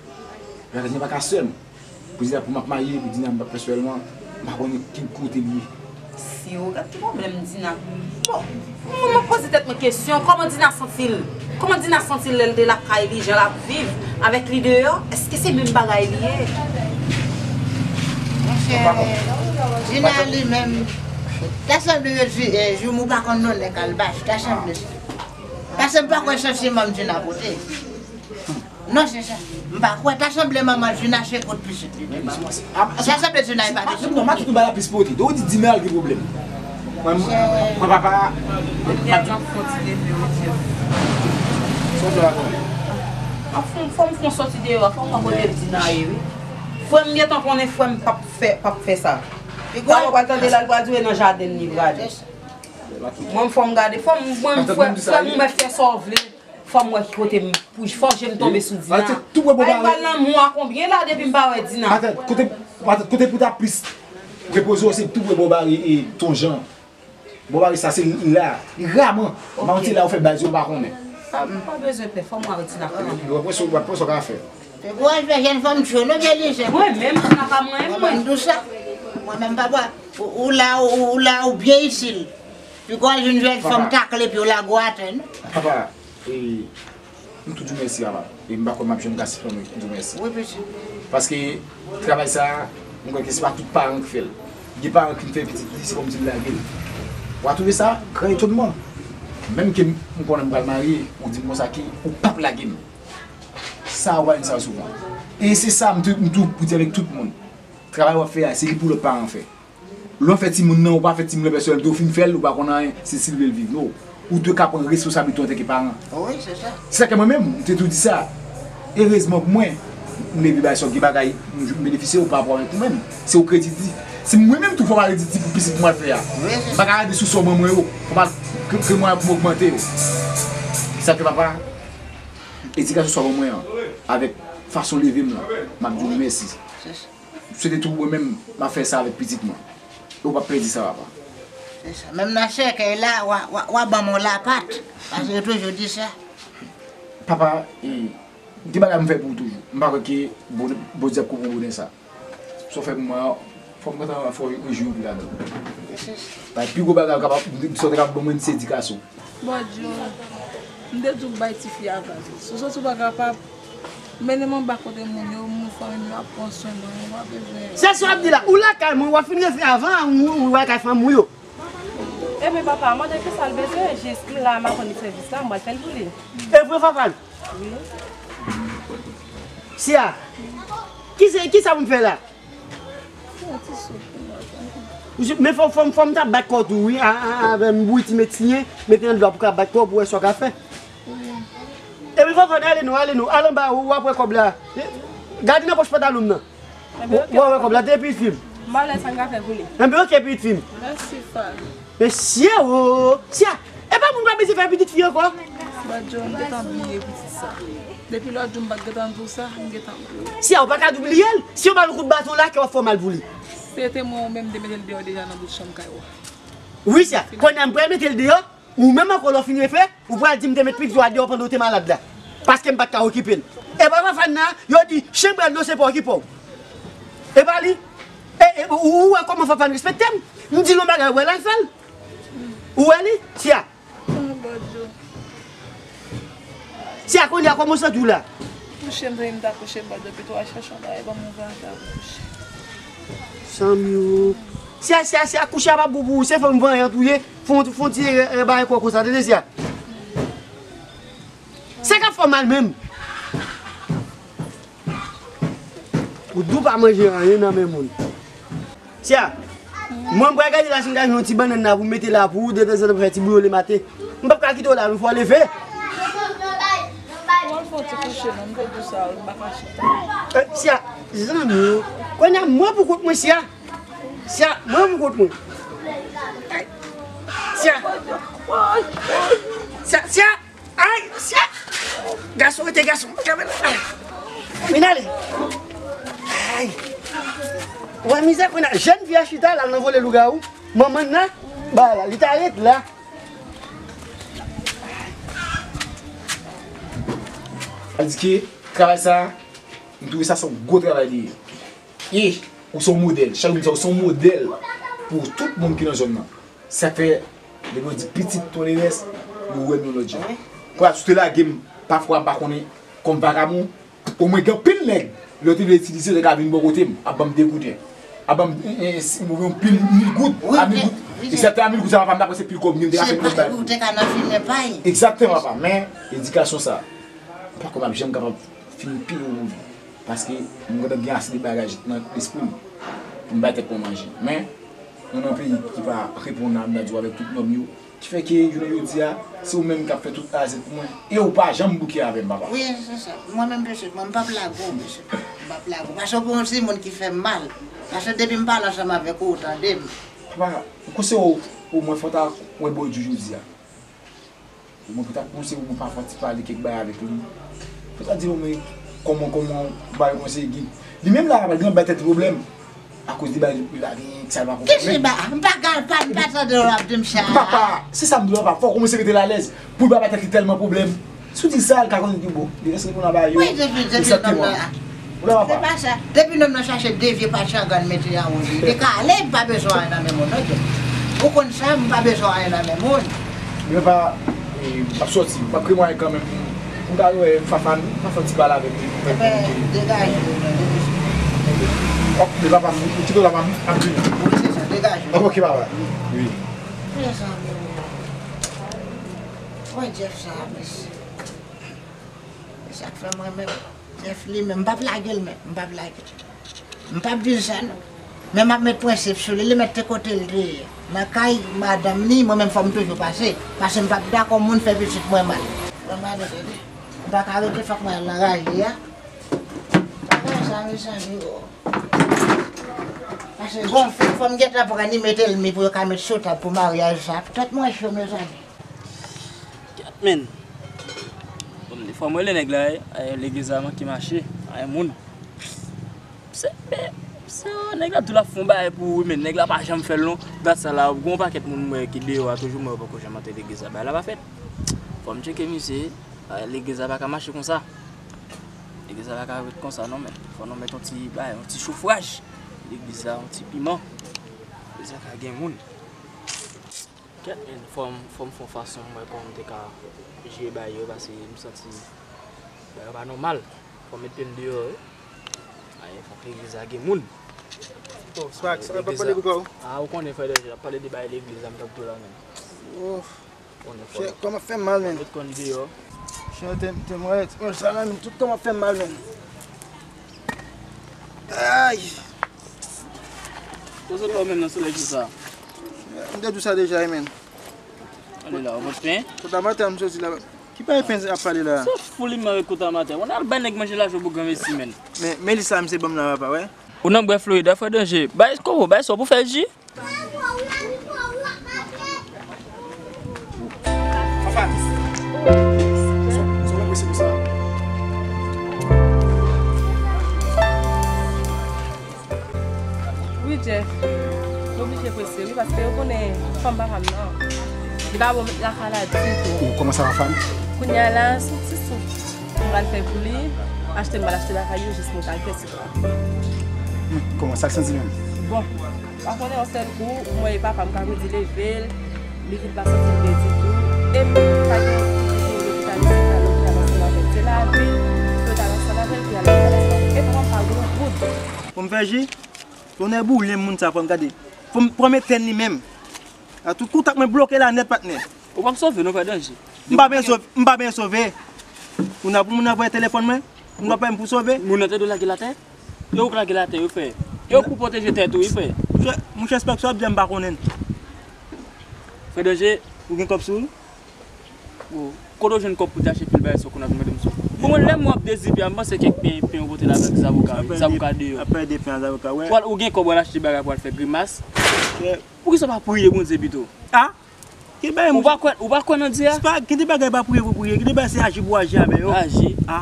Maryaj mwen pa ka sèl. Pou Dina pou m ap marye, pou Dina m p ap fè sèlman, m pa konnen ki kote l ye. Si w gad ki pwoblèm Dina. Bon, mwen mwen poze tèt mwen kesyon, kòman Dina santi l? Kòman Dina santi l lè l te lakay li, jan l ap viv avèk li deyò? Èske se menm bagay li ye? Monchè, Dina li menm, ta sanble yo di, eh, joumou pa konn non nèg kalbas, ta sanble sa. Paske m pa kwè santiman Dina pote. Non, se sa. M pa kwè. Ta sanble manman Dina se kot pitit li te ba mwen. Ta sanble Dina e pa te sou. Non, matant ou bay la plis pote. Donk ou di Dina l gen pwoblèm. Mwen, mwen papa. Mwen fè yon ti leve wi Jeff. Sa w fè la kòman? An fò m fò m fè yon sòti deyò a, fò m wè kote Dina ye wi. Frè m gentan konnen frè m p ap fè p ap fè sa. Sa w pral tande la, l pral di w e nan jaden l li prale. Mwen fò m gade, fò m mwen frè m mwen fè sa w vle. Fò m wè ki kote m pou fò je m tonbe sou Dina. Ay m pral nan mwa konbyen la depi m pa wè Dina. Atè, kote, atè, kote pou ta plis repoze w se tou pre bò bare e ton jan. Bò bare sa se la. Li raman. Manti la ou fè baz yo pa konnen. Pa pa bezwen pè, fò m wè Dina kanmenm. W ap wè sa w ka fè. Fè kouraj fè jèn fanm cho nou byen lizè. Mwen menm Dina pa mwen mwen. Mwen menm papa. Ou la ou la ou byen isil. Pi kouraj yon jèn fanm takle pi w lage w atè non. Papa. E, m tou di w mèsi papa. E m pa kwè m ap jwenn gras fanmi pou di w mèsi. Wi pitit. Paske travay sa a, m kwè ke se pa tout paran ki fè l. Gen paran ki fè pitit li, se kòmsi l lage l. W a twouve sa gran etonman. Menm ke m konnen m pral marye, ou di m konsa ke ou p ap lage m. Sa ou pa jwenn sa souvan. E se sa m tou m tou pou di avèk tout moun. Travay w ap fè a, se li pou lòt paran fè. Lè w fè timoun nan, ou pa fè timoun nan pèsonèl, de w fin fè l, ou pa konn anyen, se si l vle l viv, non. Ou dwe ka pran responsablite w antanke paran. Wi, se sa. Se sa ke mwen menm, m te tou di sa. Erezman pou mwen, m leve bay sa w gen bagay m benefisye w pa rapò avèk ou menm. Se w k redi di. Si mwen menm tou fò m al redi di pou pitit mwen al fè a. M pa ka rete sou sa w ban mwen yo. Fò m al ke mwen pou m ogmante yo. Sa ke papa, edikasyon sa w ban mwen an, avèk fason leve m lan, m ap di w mèsi. M swete tou mwen menm m ap fè sa avèk pitit mwen. E w p ap pèdi sa papa. Se sa. Menm nan sèkèy la, w a, w a, w a ban m yon lapat. Paske yo toujou di sa. Papa, e, gen bagay m fè pou ou toujou. M pa kwè ke Bon- Bondye ap konprann bonè sa. Sa w fè pou mwen an, fò m kontan fò w rejwi w pou ladan. Bay pi gwo bagay ou kapab, sa w te kapab ban mwen se edikasyon. Bòdyo, m te di w bay tifi a vag. Si w santi w pa kapab, mennen m anba kote moun yo, moun fanmi m yo ap pran swen mwen, ou pa bezwen. Se sa w ap di la, ou lakay mwen, w ap fin refè avan ou, ou lakay fanmi w yo. Ebyen papa, mande kisa l bezwen, jis m la, m ap rann li sèvis la, m pral fè l pou li. E vre Fafan? Wi. Siya, kisa, kisa pou m fè la? Men fò, fò, fò m ta bat kò tou wi, a, a, avè m bouyi ti medsiyen, mete nan dlo a pou ka bat kò pou wè sa w ka fè. Epi fò, fò n ale non, ale non, al anba ou w ap wè kòb la. Gade nan pòch pantalon m nan. W ap wè kòb la, te pitit fi m. M al wè sa n ka fè pou li. Enben oke pitit fi m. Mèsi Fal. Mesye o, Siya, e pa moun pa bezwen fè pitit fi ankò. Bòdyo, m gentan bliye pitit sa. Depi lòt jou m pa t gentan di w sa, m gentan bliye. Siya, ou pa ka di w bliye l. Si yo ba l yon kout baton la, kè w ap fè w mal pou li. Se te mwen ou menm m te mete l deyò deja nan bout chanm kay ou a. Wi, Siya, kounye a m pral mete l deyò, ou menm ankò lè w fin refè, ou pral di m te met pitit ou a deyò pandan w te malad la. Paske m pa t ka okipe l. E pa Fafan nan, yo di, chen bwè dlo se pa okipe w. E pa li. E, e, ou, ou wè kòman Fafan respekte m? M di l yon bagay, ou wè l al fè l. Ou wè li? Siya. Siya, kounye a kòman w santi w la? Kouche m ta, m ta kouche, Bòdyo, pito al chèche yon bagay ban m yon vanta pou kouche. Sanmyo. Sia, sia, sia, kouche a p ap bon pou ou. Se fanm vanyan tou ye. Fon, fon ti, e, e, bagay kò konsa, tande sia. Sa k ap fè w mal menm? Ou di w pa manje anyen nan men moun. Sia, mwen m pral gade la si m ka jwenn yon ti bannann la pou m mete la pou ou, detanzantan pou fè ti bouyon lematen. M p ap ka kite w la, non, fò w leve. Mwen fè yon ti kouche, non, m te di sa, m pa ka chita. Eh, Sia, zanmi yo, kounye a mwen pou kont mwen, Sia. Sia, mwen pou kont mwen. Ay, Sia. Sia, Sia. Ay, Sia. Gason rete gason. Vin ale. Ay. Ou wè mizè kounye a, jèn fi a chita la, l nan vole lougawou. Manman nan, ba la, li ta ret la. Sa di ke travay sa, m twouve sa se yon gwo travay li ye. E ou se yon modèl. Chak jou m di sa, ou se yon modèl pou tout moun ki nan zòn nan. Sa fè, lè yo di pitit Tolerès, yo wè m yon lòt jan. Kounye a, si w te lage m, pafwa m pa konnen, kòm vagabon, omwen gen anpil nèg, lè yo te vle itilize, yo te ka vin bò kote m, ap ban m degouden. Ap ban m, e, e, si m ouvri yon pil mil goud, a mil goud. E si se te a mil goud, sa pa m ta prese pil kòb, m te ka fè yon lòt bagay. Ou te ka nan fimen pay. Egzakteman, papa. Men, edikasyon sa, m pa kwè m ap janm kapab fin pi wo pou li. Paske m gentan gen ase de bagay nan lespri m pou m bay tèt mwen manje. Men, nou nan peyi ki pa reponab, m ta di w, avèk tout nòm yo, ki fè ke jounen jodi a, se ou menm k ap fè tout A a Z pou mwen. E ou pa janm bouke avè m, papa. Wi, se sa. Mwen menm, mesye, mwen, m p ap lage w, mesye. M p ap lage w. Paske ou pa yon timoun ki fè m mal. Paske depi m pale ansanm avèk ou, ou tande m. Papa, ou konse ou, ou mwen fò ta wè bò di jodi a. Mwen pou ta konseye ou, mwen pafwa ti pale kèk bagay avèk li. Pou ta di l, mwen, kòman, kòman, bagay konseye gen. Li menm la, li gen bay tèt li pwoblèm. Akoz de bagay li pa gen, sa l pa konprann. Kisa ba, m pa ka pa, m pa tande w ap di m sa. Papa, se sa m di w, papa. Fò w kòmanse mete l alèz. Pou l pa bay tèt li tèlman pwoblèm. Si w di l sa, l ka konn di, bon, li rèske reponn a bagay yo. Wi, depi, depi nonm nan. Ou la, papa? Se pa sa. Depi nonm nan chache devye patchangan l mete an wout li, li ka ale, m pa bezwen anyen nan men moun, non, Jeff. Ou konn sa, m pa bezwen anyen nan men moun. Men papa, e, m ap sòti, m ap kreye mwayen kanmenm pou, pou m ta wè Fafan, m ta fè yon ti pale avèk li. Ebyen, degaje w nan demisyon. Ok, men papa, m kite w la, papa, m ap vini. Wi, se sa, degaje w. Ok, papa. Wi. Mezanmi, wè Jeff sa, mesye. E sa k fè mwen menm, Jeff li menm, m p ap lage l menm, m p ap lage l. M p ap di l sa non. Men m ap met prensip sou li, li mèt te kote l te ye. Nan kay madanm li, mwen menm fò m toujou pase. Paske m p ap dakò moun fè pitit mwen mal. Mwen male tande. M pa ka rete, fòk mwen al nan raje a. Pa fè sa, mezanmi, o. Paske gon fi, fò m gentan pran li mete l mi pou yo ka met sou tab pou maryaj sa. Tèt mwen cho, mezanmi. Gad, men. Bon, fò m rele nèg la, e, e, legliz la manke mache, pa gen moun. Se, men, se, nèg la tou l ap fè yon bagay pou ou, men nèg la pa janm fè l non. Dat sa la, gon pakèt moun m wè ki deyò a toujou, men yo poko janm antre legliz la. Bagay la pa fèt. Fò m tcheke misye, e, legliz la pa ka mache konsa. Legliz la pa ka ret konsa non, men. Fò nou met yon ti bagay, yon ti chofraj. Legliz la, yon ti piman. Legliz la ka gen moun. Kèt, men, fò m, fò m fè yon fason m wè kòman m te ka jere bagay yo, paske m santi bagay yo pa nòmal. Fò m met pye m deyò, wi. Ayen, fòk legliz la gen moun. Bon, Spark, sa pa pale pou kò w? A, ou konnen, frè Danje, ap pale de bagay legliz la, m t ap di w la menm. Oh. Konnen fò. Chè, kò m ap fè m mal, men. Met kò n deyò. Chè, te, te mwen, mwen, sa la, men, tout kò m ap fè m mal, men. Ay! Ou sot la ou menm nan solèy konsa? M te di w sa deja, wi, men. Ale la, ou pot pen? Kòt a maten m soti la. Ki pa pen ap pale la? Se fou li menm avèk kòt a maten. Ou al bay nèg manje lajan pou granmesi, men. Men, men li sa, misye ban m la, papa, wè. Ou nan bwè Florida, frè Danje. Bay kobo, bay sa pou fè ji. Fafan, sa w ap prese konsa? Wi, Jeff. M oblije prese, wi, paske yo konnen fanm papa m nan. Li pa bon lakay la ditou. Ou kòman sa, Fafan? Kounye a la, se yon ti soup m pral fè pou li. Achte m pral achte lakay yo, jis mwen pral fè soup la. Hmm, kòman sa k santi menm? Bon, pa konnen yon sèl kou, m wè papa m ka redi leve l, li vin pa santi l byen ditou. E m pa gen yon kote pou lopital isit, al lopital ansanm avè l. Se lavi, pou yo t al ansanm avè l, pou y al lopital ansanm avè l. E papa m pa gen yon goud. Pou m fè ji? Tonnè boule m, moun sa fò m gade. Fò m pran m etèn li menm. A tout kontak mwen bloke la nèt, patnè. Ou p ap sove non, frè Danje. M pa byen sove, m pa byen sove. Moun nan, pou moun nan voye telefòn mwen, moun nan pa m pou sove. Moun nan te dwe lage l atè. E ou k lage l atè, wi, frè. E ou pou pwoteje tèt ou, wi, frè. Monchè, monchè, Spak, sa w ap di a, m pa konnen. Frè Danje. Ou gen kòb sou ou? Bon, kote w jwenn kòb pou te achte pil bagay sa w konn ap mande m sou? Bon, mwen, lè m wè w ap dezipe a, m panse kèk pen, pen ou pote ladan ki zaboka, wi, zaboka deyò. Apre de pen a zaboka, wè. Ou al, ou gen kòb, w al achte bagay pou al fè grimas. Poukisa w pa priye Bondye pito? A? Ki bagay, ou pa kwè, ou pa kwè nan Dye a? Se pa, gen de bagay pa priye pou priye, gen de bagay se aji pou aji avè yo. Aji? A.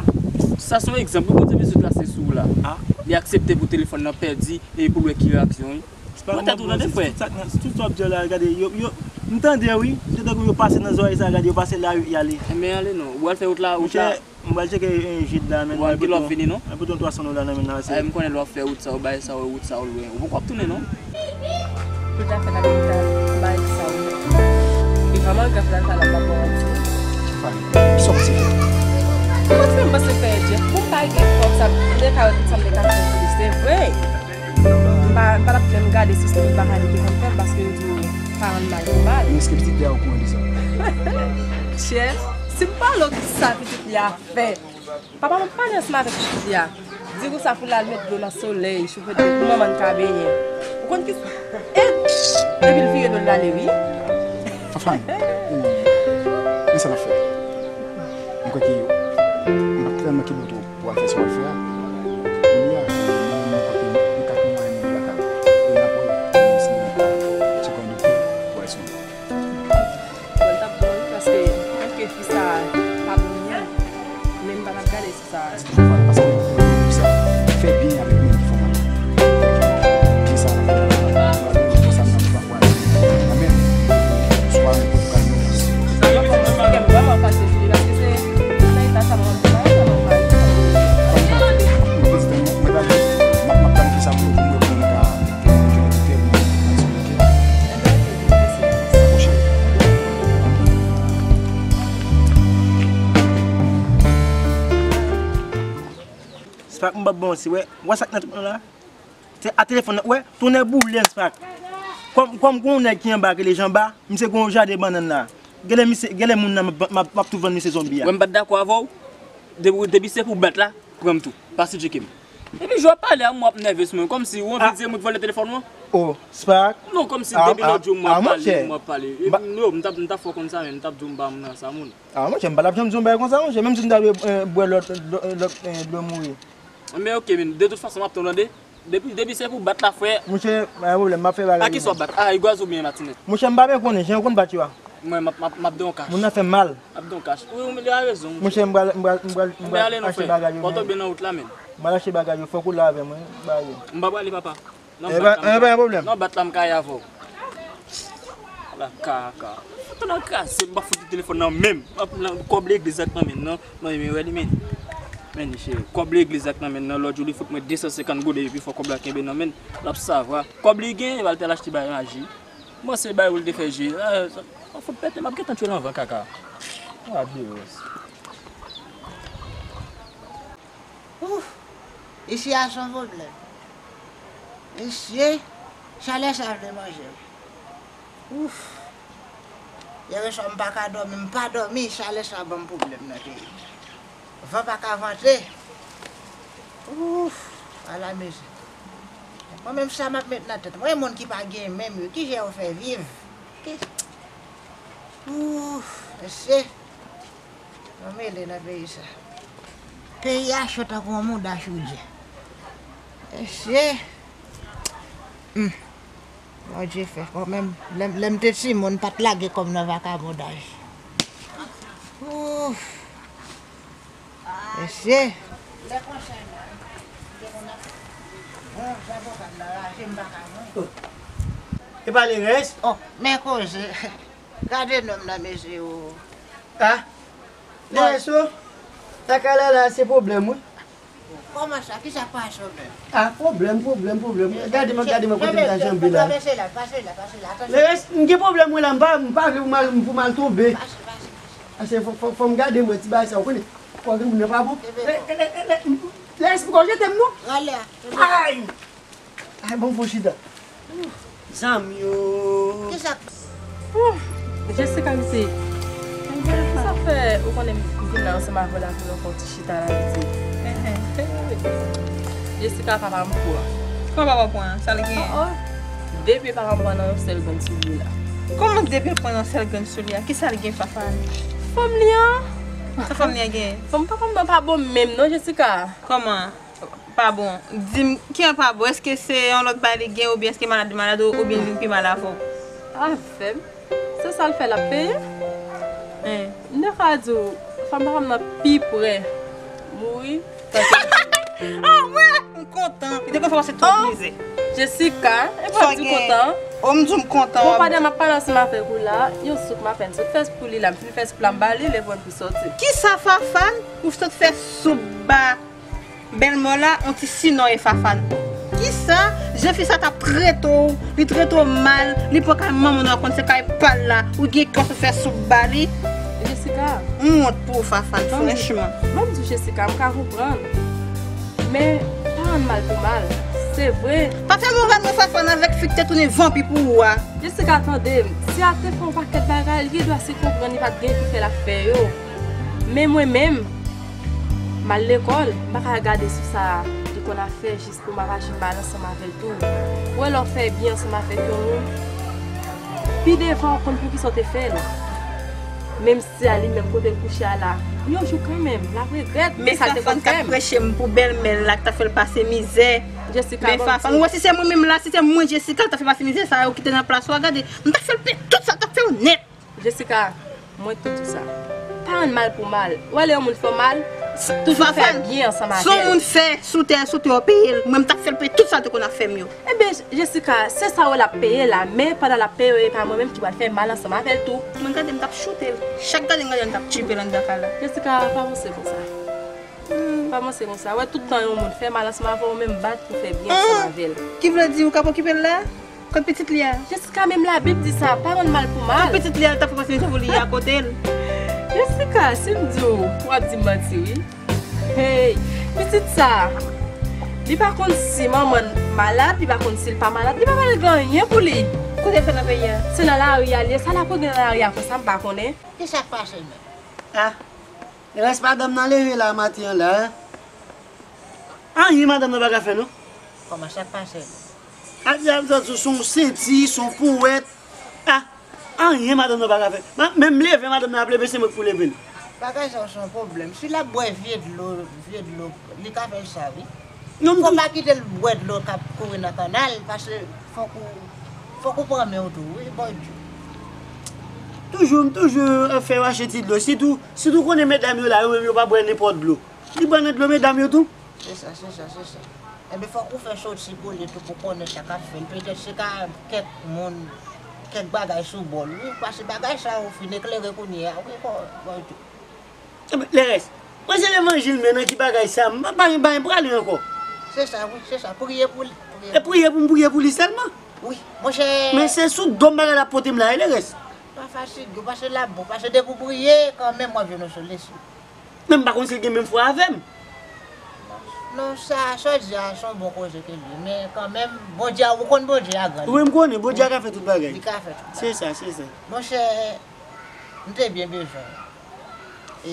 Sa se yon egzanp, wi, Bondye bezwen trase sou ou la. A. Li aksepte pou telefòn nan pèdi e pou l wè ki reyaksyon, wi. Mwen tèt ou tande, frè. Tout sa, tout sa w ap di la, gade, yo, yo, m tande, wi. Se tankou yo pase nan zòrèy sa, gade, yo pase la, y ale. Enben, ale non. Ou al fè wout la, wout la. Monchè, m pral tcheke, eh, Jid la, men. Ou al gen lòt vini, non? Mwen pote yon twa san dola nan men l la, se. Ay, m konnen lè w ap fè wout sa, ou bay sa, wout sa, ou lwen. Ou poko ap tounen, non? Tout afè la, m bay sa, ou lwen. E vrèman, gras la, sa la, pa bon. Fanny, sa w panse fè? Mwen, sa m panse fè, Jeff. Pou m pa gen kòb sa, m te ka wè tout sa m te ka fè pou li, se vre. M pa, m pa t ap menm gade si se yon bagay li te konn fè m, paske yo di w pa rann mal pou mal. Men èske pitit li a okouran de sa? Chè, si m pale w tout sa pitit li a fè. Papa m ap pale ansanm avèk pitit li a. Di konsa pou l al met dlo nan solèy, chofè dlo pou manman l ka benyen. Ou konn ki, e, epi l vire do l l ale, wi. Fafan, men sa n ap fè. M kwè ke m pa t tèlman kenbe w twòp. Pou al fè sa w al fè a. Kounye a, mwen menm mwen pa gen, mwen ka gen mwayen mwen lakay mwen. E n ap wè, mwen si mwen ka tcheke yon doktè pou al sou li. Bon, l t ap bon, wi, paske menm ke fi sa pa bon moun, men m pa t ap gade sou sa. Paske mwen menm sa, fè byen avèk moun ki fè mal. Byen sa, pou sa m ap fè. Mwen menm, swa mwen pral nan prizon. Kè m vrèman fache sou li, paske se nan eta sa mwen ap viv la, mwen pral. Mwen pral, mwen pral, m ap, m ap tann ki sa pou mwen, pou mwen ka jwenn diferan nan sou kè. Sa mouche. Spak, m p ap bon si, wè. Wè sa k nan tout mwen la? Se a telefòn nan, wè, tonnè boule m, Spak. Kòm, kòm gon nèg ki anba, rele Janba, misye gon jaden bannann la. Genlè misye, genlè moun nan m ap, m ap, m ap tou vann misye zonbi a. Wè, m pa t dakò avè w. Depi, depi se pou bat la, pran m tou. Pa sijike m. Epi jan w ap pale a, m w ap nève sou mwen, kòmsi ou anvi di se mwen ki vòlè telefòn ou an. Oh, Spak. Non, kòmsi depi lòt jou m w ap pale, m w ap pale. Non, m t ap, m t ap fè w konn sa, men m t ap di w m pa moun nan sa moun. A, monchè, m pa t ap janm di yon bagay konsa, monchè, menm si m ta dwe, eh, bwè lòt, lòt, lòt, eh, dlo mouri. Men oke, men, de tout fason, m ap tann w tande. Depi, depi se pou bat la, frè. Monchè, pa gen pwoblèm, m ap fè bagay. A kisa w ap bat? A, Igwaz oubyen Matinèt? Monchè, m pa byen konnen, jan yo konn bat yo a. Mwen, m ap, m ap, m ap di w yon kach. Moun nan fè m mal. M ap di w yon kach. Wi, wi, li a rezon, monchè. Monchè, m pral, m pral, m pral, m pral achte bagay yo, men. Fò w tonbe nan wout la, men. M pral achte bagay yo, fòk ou la avè mwen, bagay yo. M pa prale, papa. Non, eh ben, bat la, eh ben, pwoblèm. Non, bat la, m ka ye avè w. La kaka. Fout nan kraze, m pa fout telefòn nan menm. M ap nan kòb legliz ak nan men nan. Non, men wè li men. Men cheri, kòb legliz ak nan men nan. Lòt jou li fout mwen de san senkant goud epi fò kòb la kenbe nan men. L ap savwa. Kòb li gen, e ba l te al achte bay maji. Kòmanse bay ou l te fè je. Ah, sa, sa fout pete, m ap gentan tchwe l anvan kaka. Ah, de rès. Ouf! Isi a se yon pwoblèm. Mesye, chalè sa vle manje m. Ouf! Yè swa m pa ka dòmi, m pa dòmi, chalè sa ban m pwoblèm nan peyi. Van pa ka vante. Ouf! Ala mizè. Mwen menm sa m ap met nan tèt mwen, moun ki pa gen menm yo, kijan yo fè viv? Ki, ouf! Mesye. Mwen mele nan peyi sa. Peyi a cho tankou yon mouda chodyè. Mesye. Hmm. Bondye fè. Mwen menm, lè, lè m te timoun, pa t lage kò m nan vakabondaj. Ouf. Mesye. Lè konsa, e pa lerès? Oh, men koze. Gade nonm nan, mesye, o. A? Bon. Lerès, o. Sa k ale la, se pwoblèm, wi. Kòman sa? Kisa k pase w menm? A, pwoblèm, pwoblèm, pwoblèm. Gade mwen, gade mwen kote m ta janbe la. Pase la, pase la, pase la. Atansyon. Lerès, m gen pwoblèm, wi, la. M pa, m pa vle pou mal, pou mal tonbe. Pase, pase, pase. Ase fò, fò, fò m gade mwen, ti bagay sa, ou konnen. Fò grenn moun nan pa bon. Lè, lè, lè, lè, Lerès, m kwè w jete m, non? Rale a. Ay! Ay, bon, fò chita. Zanmi yo. Kisa? Ouh, Jessica, m se. Sa fè, ou konnen m vin la ansanm avè w la pou nou fè yon ti chita la, m se. Jessica, papa m pran. Kòman papa w pran? Sa l gen? Oh, oh. Depi papa m pran nan yon sèl grenn sou li la. Kòman depi l pran nan sèl grenn sou li a? Kisa l gen, Fafane? Fanm li an. Sa fanm li an gen? Fanm papa m nan pa bon menm non, Jessica. Kòman? Pa bon. Di m, kijan pa bon? Èske se yon lòt bagay li gen, oubyen èske malad li malad, ou- oubyen li vin pi mal avè w? Avè m? Se sa l fè l ap peye? Hein, m te ka di w, fanm pa m nan pi prè mouri pase. Ah, wè! M kontan. Li te konn fè w pase twòp mizè. Jessica, e pa di kontan. Oh, m di w m kontan. Bon, pandan m ap pale ansanm avèk ou la, yon soup m ap fè, m sot fè pou li la, m fin fè soup la, m ba li, lè pou l soti. Kisa, Fafane? Ou sot fè soup ba bèlmè w la, on ti sinon e Fafane. Kisa? Jan fi sa t ap trete w, li trete w mal, li pran kay manman w, konn se kay pa l la, ou gen kè w fè soup ba li. Jessica. M wont pou ou, Fafane, franchman. Ban m di w, Jessica, m ka konprann. Men, pa rann mal pou mal. Se vre. Pa fè m yon rad non, Fafane, avèk fi k te tounen vanpi pou ou a. Jessica, tande m. Sya te fè yon pakèt bagay, li gen dwa si konprann li pa t gen pou fè l ap fè yo. Men mwen menm, m al lekòl, m pa ka gade sou sa li konn ap fè jis pou m ap aji mal ansanm avè l tou. Ou wè lè w fè byen ansanm avèk yon moun, pi devan w konn poukisa w te fè l. Menm si a li menm kote l kouche a la, yon jou kanmenm, l ap regrèt de sa l te konn fè m. Men Fafane t ap preche m pou bèlmè l la k t ap fè l pase mizè. Jessica, men Fafane, ou wè si se mwen menm la, si se mwen Jessica l t ap fè pase mizè sa yo ki te nan plas ou a, gade, m t ap fè l peye tout sa l t ap fè yo nèt. Jessica, mwen tou di w sa. Pa rann mal pou mal. Ou wè lè yon moun fè w mal, toujou fè byen ansanm avè l. Fafane, si yon moun fè sou tè, sou tè w peye l, mwen m t ap fè l peye tout sa l te konn ap fè m yo. Ebyen, Jessica, se sa yo l ap peye la, men pandan l ap peye yo, e pa mwen menm ki pral fè mal ansanm avè l tou. Mwen gade m t ap choute l. Chak gade m gade l m t ap tchipe l anndan kay la. Jessica, pa panse konsa. Hmm. Pa panse konsa. Wè, tout tan yon moun fè mal ansanm avè w, ou menm bat pou fè byen ansanm avè l. Ki vle di ou k ap okipe l la? Kot pitit li a? Jessica, menm Labib di sa, pa rann mal pou mal. Kot pitit li a, l t ap fè pase mizè pou li a kote l? Jessica, si m di w, w ap di m manti, wi. Hey, pitit sa, li pa konn si manman l malad, li pa konn si l pa malad, li pa pral gen anyen pou li. Kote l fè nan peyi a? Se nan lari a li ye, sa l ap regle nan lari a konsa, m pa konnen. Kisa k pase menm? Ah, rès madanm nan leve la maten an la, hein? Anyen madanm nan pa ka fè non. Kòman sa k pase? Ap di ap di sou son senti, son powèt. Ah, anyen madanm nan pa ka fè. Ma- Menm leve madanm nan ap leve se mwen k pou leve l. Bagay sa se yon pwoblèm. Si l ap bwè vye dlo, vye dlo, li ka fè sa wi. Non, m Fò tou- pa kite l bwè dlo k ap kouri nan kannal, paske fòk ou, fòk ou pran men w tou wi, Bondye. Toujou, m toujou ap fè yo achte ti dlo. Sitou, sitou konnen medam yo la, yo menm yo pa bwè nenpòt dlo. Li bwè nan dlo medam yo tou. Se sa, se sa, se sa. Enben, fòk ou fè soti pou li tou pou konnen sa k ap fè l. Petèt se ka kèk moun, kèk bagay sou bò l, wi, paske bagay sa yo fin eklere kounye a, wi, bon, bon, tou. Enben, Lerès, mwen se levanjil, men nan ki bagay sa, m pa gen bagay prale ankò. Se sa, wi, se sa. Priye pou li, priye. E priye pou m priye pou li sèlman? Wi, monchè. Men se sou do m bagay la pote m la, e Lerès. Pa fatige w, paske l ap bon, paske depi w priye, kanmenm w ap jwenn yon solisyon. Men m pa konn si l gen menm fwa avè m. Non, sa, sa w di a, se yon bon koze ke l ye. Men kanmenm, Bondye a, ou konn Bondye a gran. Wi, m konnen, Bondye a ka fè tout bagay. Li ka fè tout bagay. Se sa, se sa. Monchè, m te byen bezwen w. E,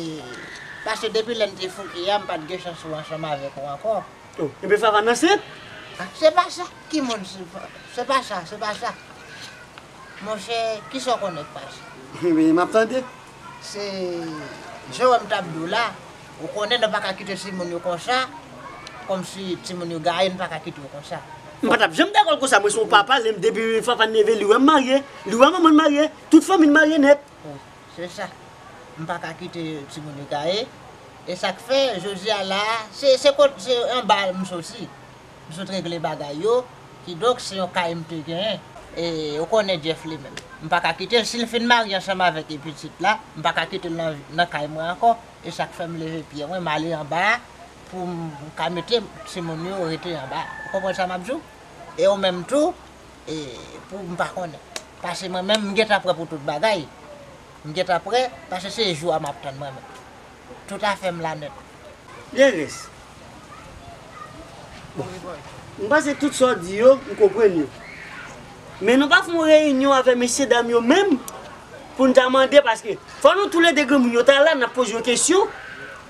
paske depi lè n te fouke a, m pa t gen chans wè ansanm avèk ou ankò. Oh, enben Fafane ansent? Ah, se pa sa. Ki moun se, se pa sa, se pa sa. Monchè, kisa w konnen k pase? Ebyen, m ap tande. Se jan w wè m t ap di w la, ou konnen nou pa ka kite timoun yo konsa, kòmsi timoun yo gaye, nou pa ka kite yo konsa. M pa t ap janm dakò l konsa, mwen se yon papa, lè m depi Fafane leve, li wè m marye, li wè manman l marye, tout fanmi l marye nèt. Wi, se sa. M pa ka kite timoun yo gaye. E sa k fè, jodi a la, se, se kot, se anba m soti. M sot regle bagay yo, kidonk se yon kay m te genyen. E ou konnen Jeff li menm. M pa ka kite l, si l fin marye ansanm avèk pitit la, m pa ka kite l nan, nan kay mwen ankò. E sa k fè m leve pye mwen, m ale anba a pou m ka mete timoun yo rete anba a. Ou konprann sa m ap di w? E ou menm tou, e pou m pa konnen. Paske mwen menm, m gentan prè pou tout bagay. M gentan prè, paske se jou a m ap tann mwen menm. Tout afè m la nèt. Lerès. M panse tout sa w di yo, m konprann yo. Men nou pa fè yon reyinyon avèk mesye dam yo menm pou n ta mande, paske fò nou toulede granmoun yo ta la, n ap poze yo kesyon.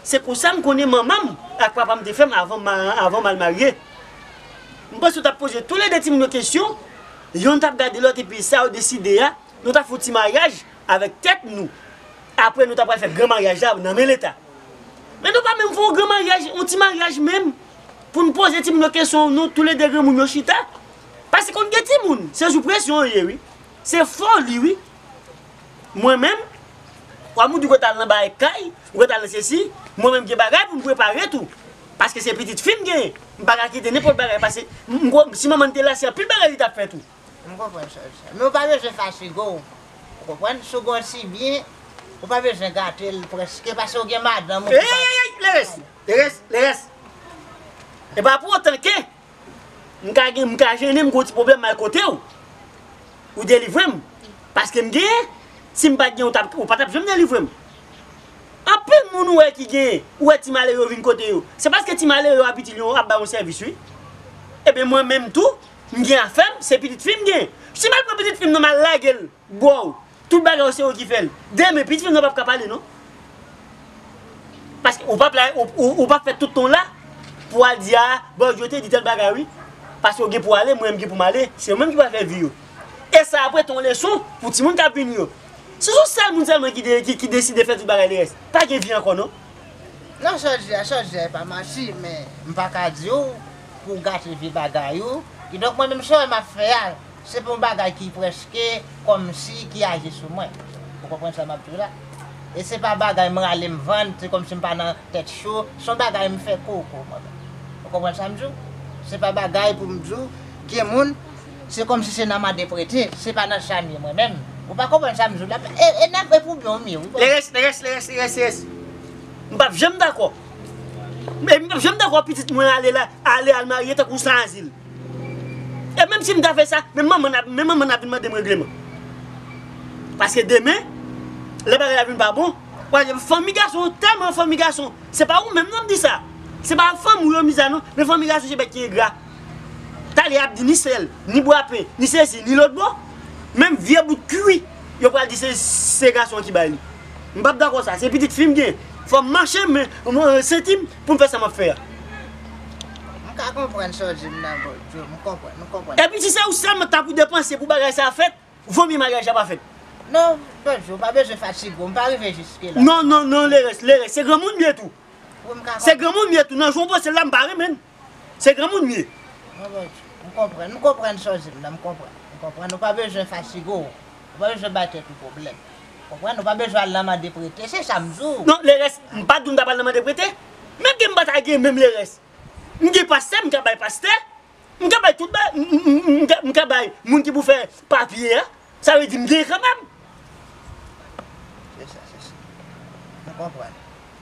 Se konsa m konnen manman m ak papa m te fè m avan m, avan m al marye. M panse yo t ap poze toulede timoun yo kesyon, yonn t ap gade lòt, epi sa yo deside a, nou t ap fè yon ti maryaj avèk tèt nou. Apre, nou ta pral fè gran maryaj la nan men Leta. Men nou pa menm fè yon gran maryaj, yon ti maryaj menm, pou n poze timoun yo kesyon, nou toulede granmoun yo chita. Paske konn gen timoun, se sou presyon yo ye, wi. Se foli, wi. Mwen menm, w ap di w t al nan bagay kay, w t al nan sesi, mwen menm gen bagay pou m prepare tou. Paske se pitit fi m genyen. M pa ka kite nenpòt bagay, paske m, m, si manman m te la, se anpil bagay li t ap fè tou. M konprann sa w di a. Men ou pa bezwen fatige w. Ou konprann? Si w gen yon ti byen, ou pa bezwen gate l prèske, paske w gen madanm ou ki Ey, pa ey, ey, Leres! Leres! Leres! E pa pou otan ke m ka gen, m ka jennen, m gen yon ti pwoblèm, m al kote w. Ou delivre m. Paske m genyen. Si m pa t gen, ou t ap, ou pa t ap janm delivre m. Anpil moun ou wè ki gen, ou wè ti malere yo vin kote yo. Se paske ti malere yo ap itil yo, ap ba yo sèvis, wi. Ebyen, mwen menm tou, m gen afè m, se pitit fi m gen. Si m al pran pitit fi m nan, m al lage l bò w, tout bagay yo se yo ki fè l. Demen, pitit fi m nan p ap ka pale, non. Paske ou p ap la, ou, ou, ou p ap fè tout tan w la pou w al di, a, Bòdye te di tèl bagay, wi. Paske w gen pou w ale, mwen, m gen pou m ale. Se yo menm ki pral fè vi yo. E sa ap rete yon leson pou timoun k ap vini yo. Se yon sèl moun sèlman ki de-, ki, ki deside fè tout bagay, lè rès. Pa gen vi ankò, non. Non, sa w di a, sa w di a, e pa manti, men m pa ka di w pou w gate vye bagay ou. Kidonk, mwen menm, sa w wè m ap fè a, se pou yon bagay ki prèske kòmsi ki aji sou mwen. Ou konprann sa m ap di w la? E se pa bagay m rale m vann, se kòmsi m pa nan tèt cho, se yon bagay m fè koko, mwen menm. Ou konprann sa m di w? Se pa bagay pou m di w, gen moun, se kòmsi se nan mande prete, se pa nan sa m ye mwen menm. Ou pa konprann sa m di w la? E, e nan, e pou byen w m ye, wi. Lè rès, lè rès, lè rès, lè rès, lè rès. M p ap janm dakò. E m p ap janm dakò pitit mwen ale la, ale al marye tankou san azil. E menm si m ta fè sa, menm manman n ap, menm manman n ap vin mande m regleman. Paske demen, lè bagay la vin pa bon, w a di fanmi gason, tèlman fanmi gason, se pa ou menm non m di sa. Se pa fanmi w yo m di sa non, men fanmi gason se bèt ki engra. Talè y ap di ni sèl, ni bwapen, ni sesi, ni lòt bò. Menm vye bout kwi, yo pral di se, se gason an ki bay li. M p ap dakò sa, se pitit fi m gen. Fò m mache men, mwen, senti m pou m fè sa m ap fè a. M ka konprann sa w di m nan, Bòdye, m konprann, m konprann. Epi si se ou sèlman k ta pou depanse pou bagay sa fèt, vomye maryaj la pa fèt. Non, Bòdye, ou pa bezwen fatige w, m pa rive jiske la. Non, non, non, lè rès, lè rès, se granmoun m ye tou. Wi, m ka konprann. Se granmoun m ye tou, nan jan w panse l la, m pa renmen l. Se granmoun m ye. Mwen, Bondye, m konprann, m konprann sa w di m nan, m konprann. M konprann, ou pa bezwen fatige w. Ou pa bezwen bay tèt ou pwoblèm. Konprann, ou pa bezwen al nan mande prete, se sa m di w. Non, lè rès, m pa t di w m t ap al nan mande prete. Menm ke m pa ta gen menm lè rès. M gen pastè, m ka bay pastè. M ka bay tout ba-, m, m, m, m ka, m ka bay moun ki pou fè papye a. Sa vle di m gen kanmenm. Se sa, se sa. M konprann.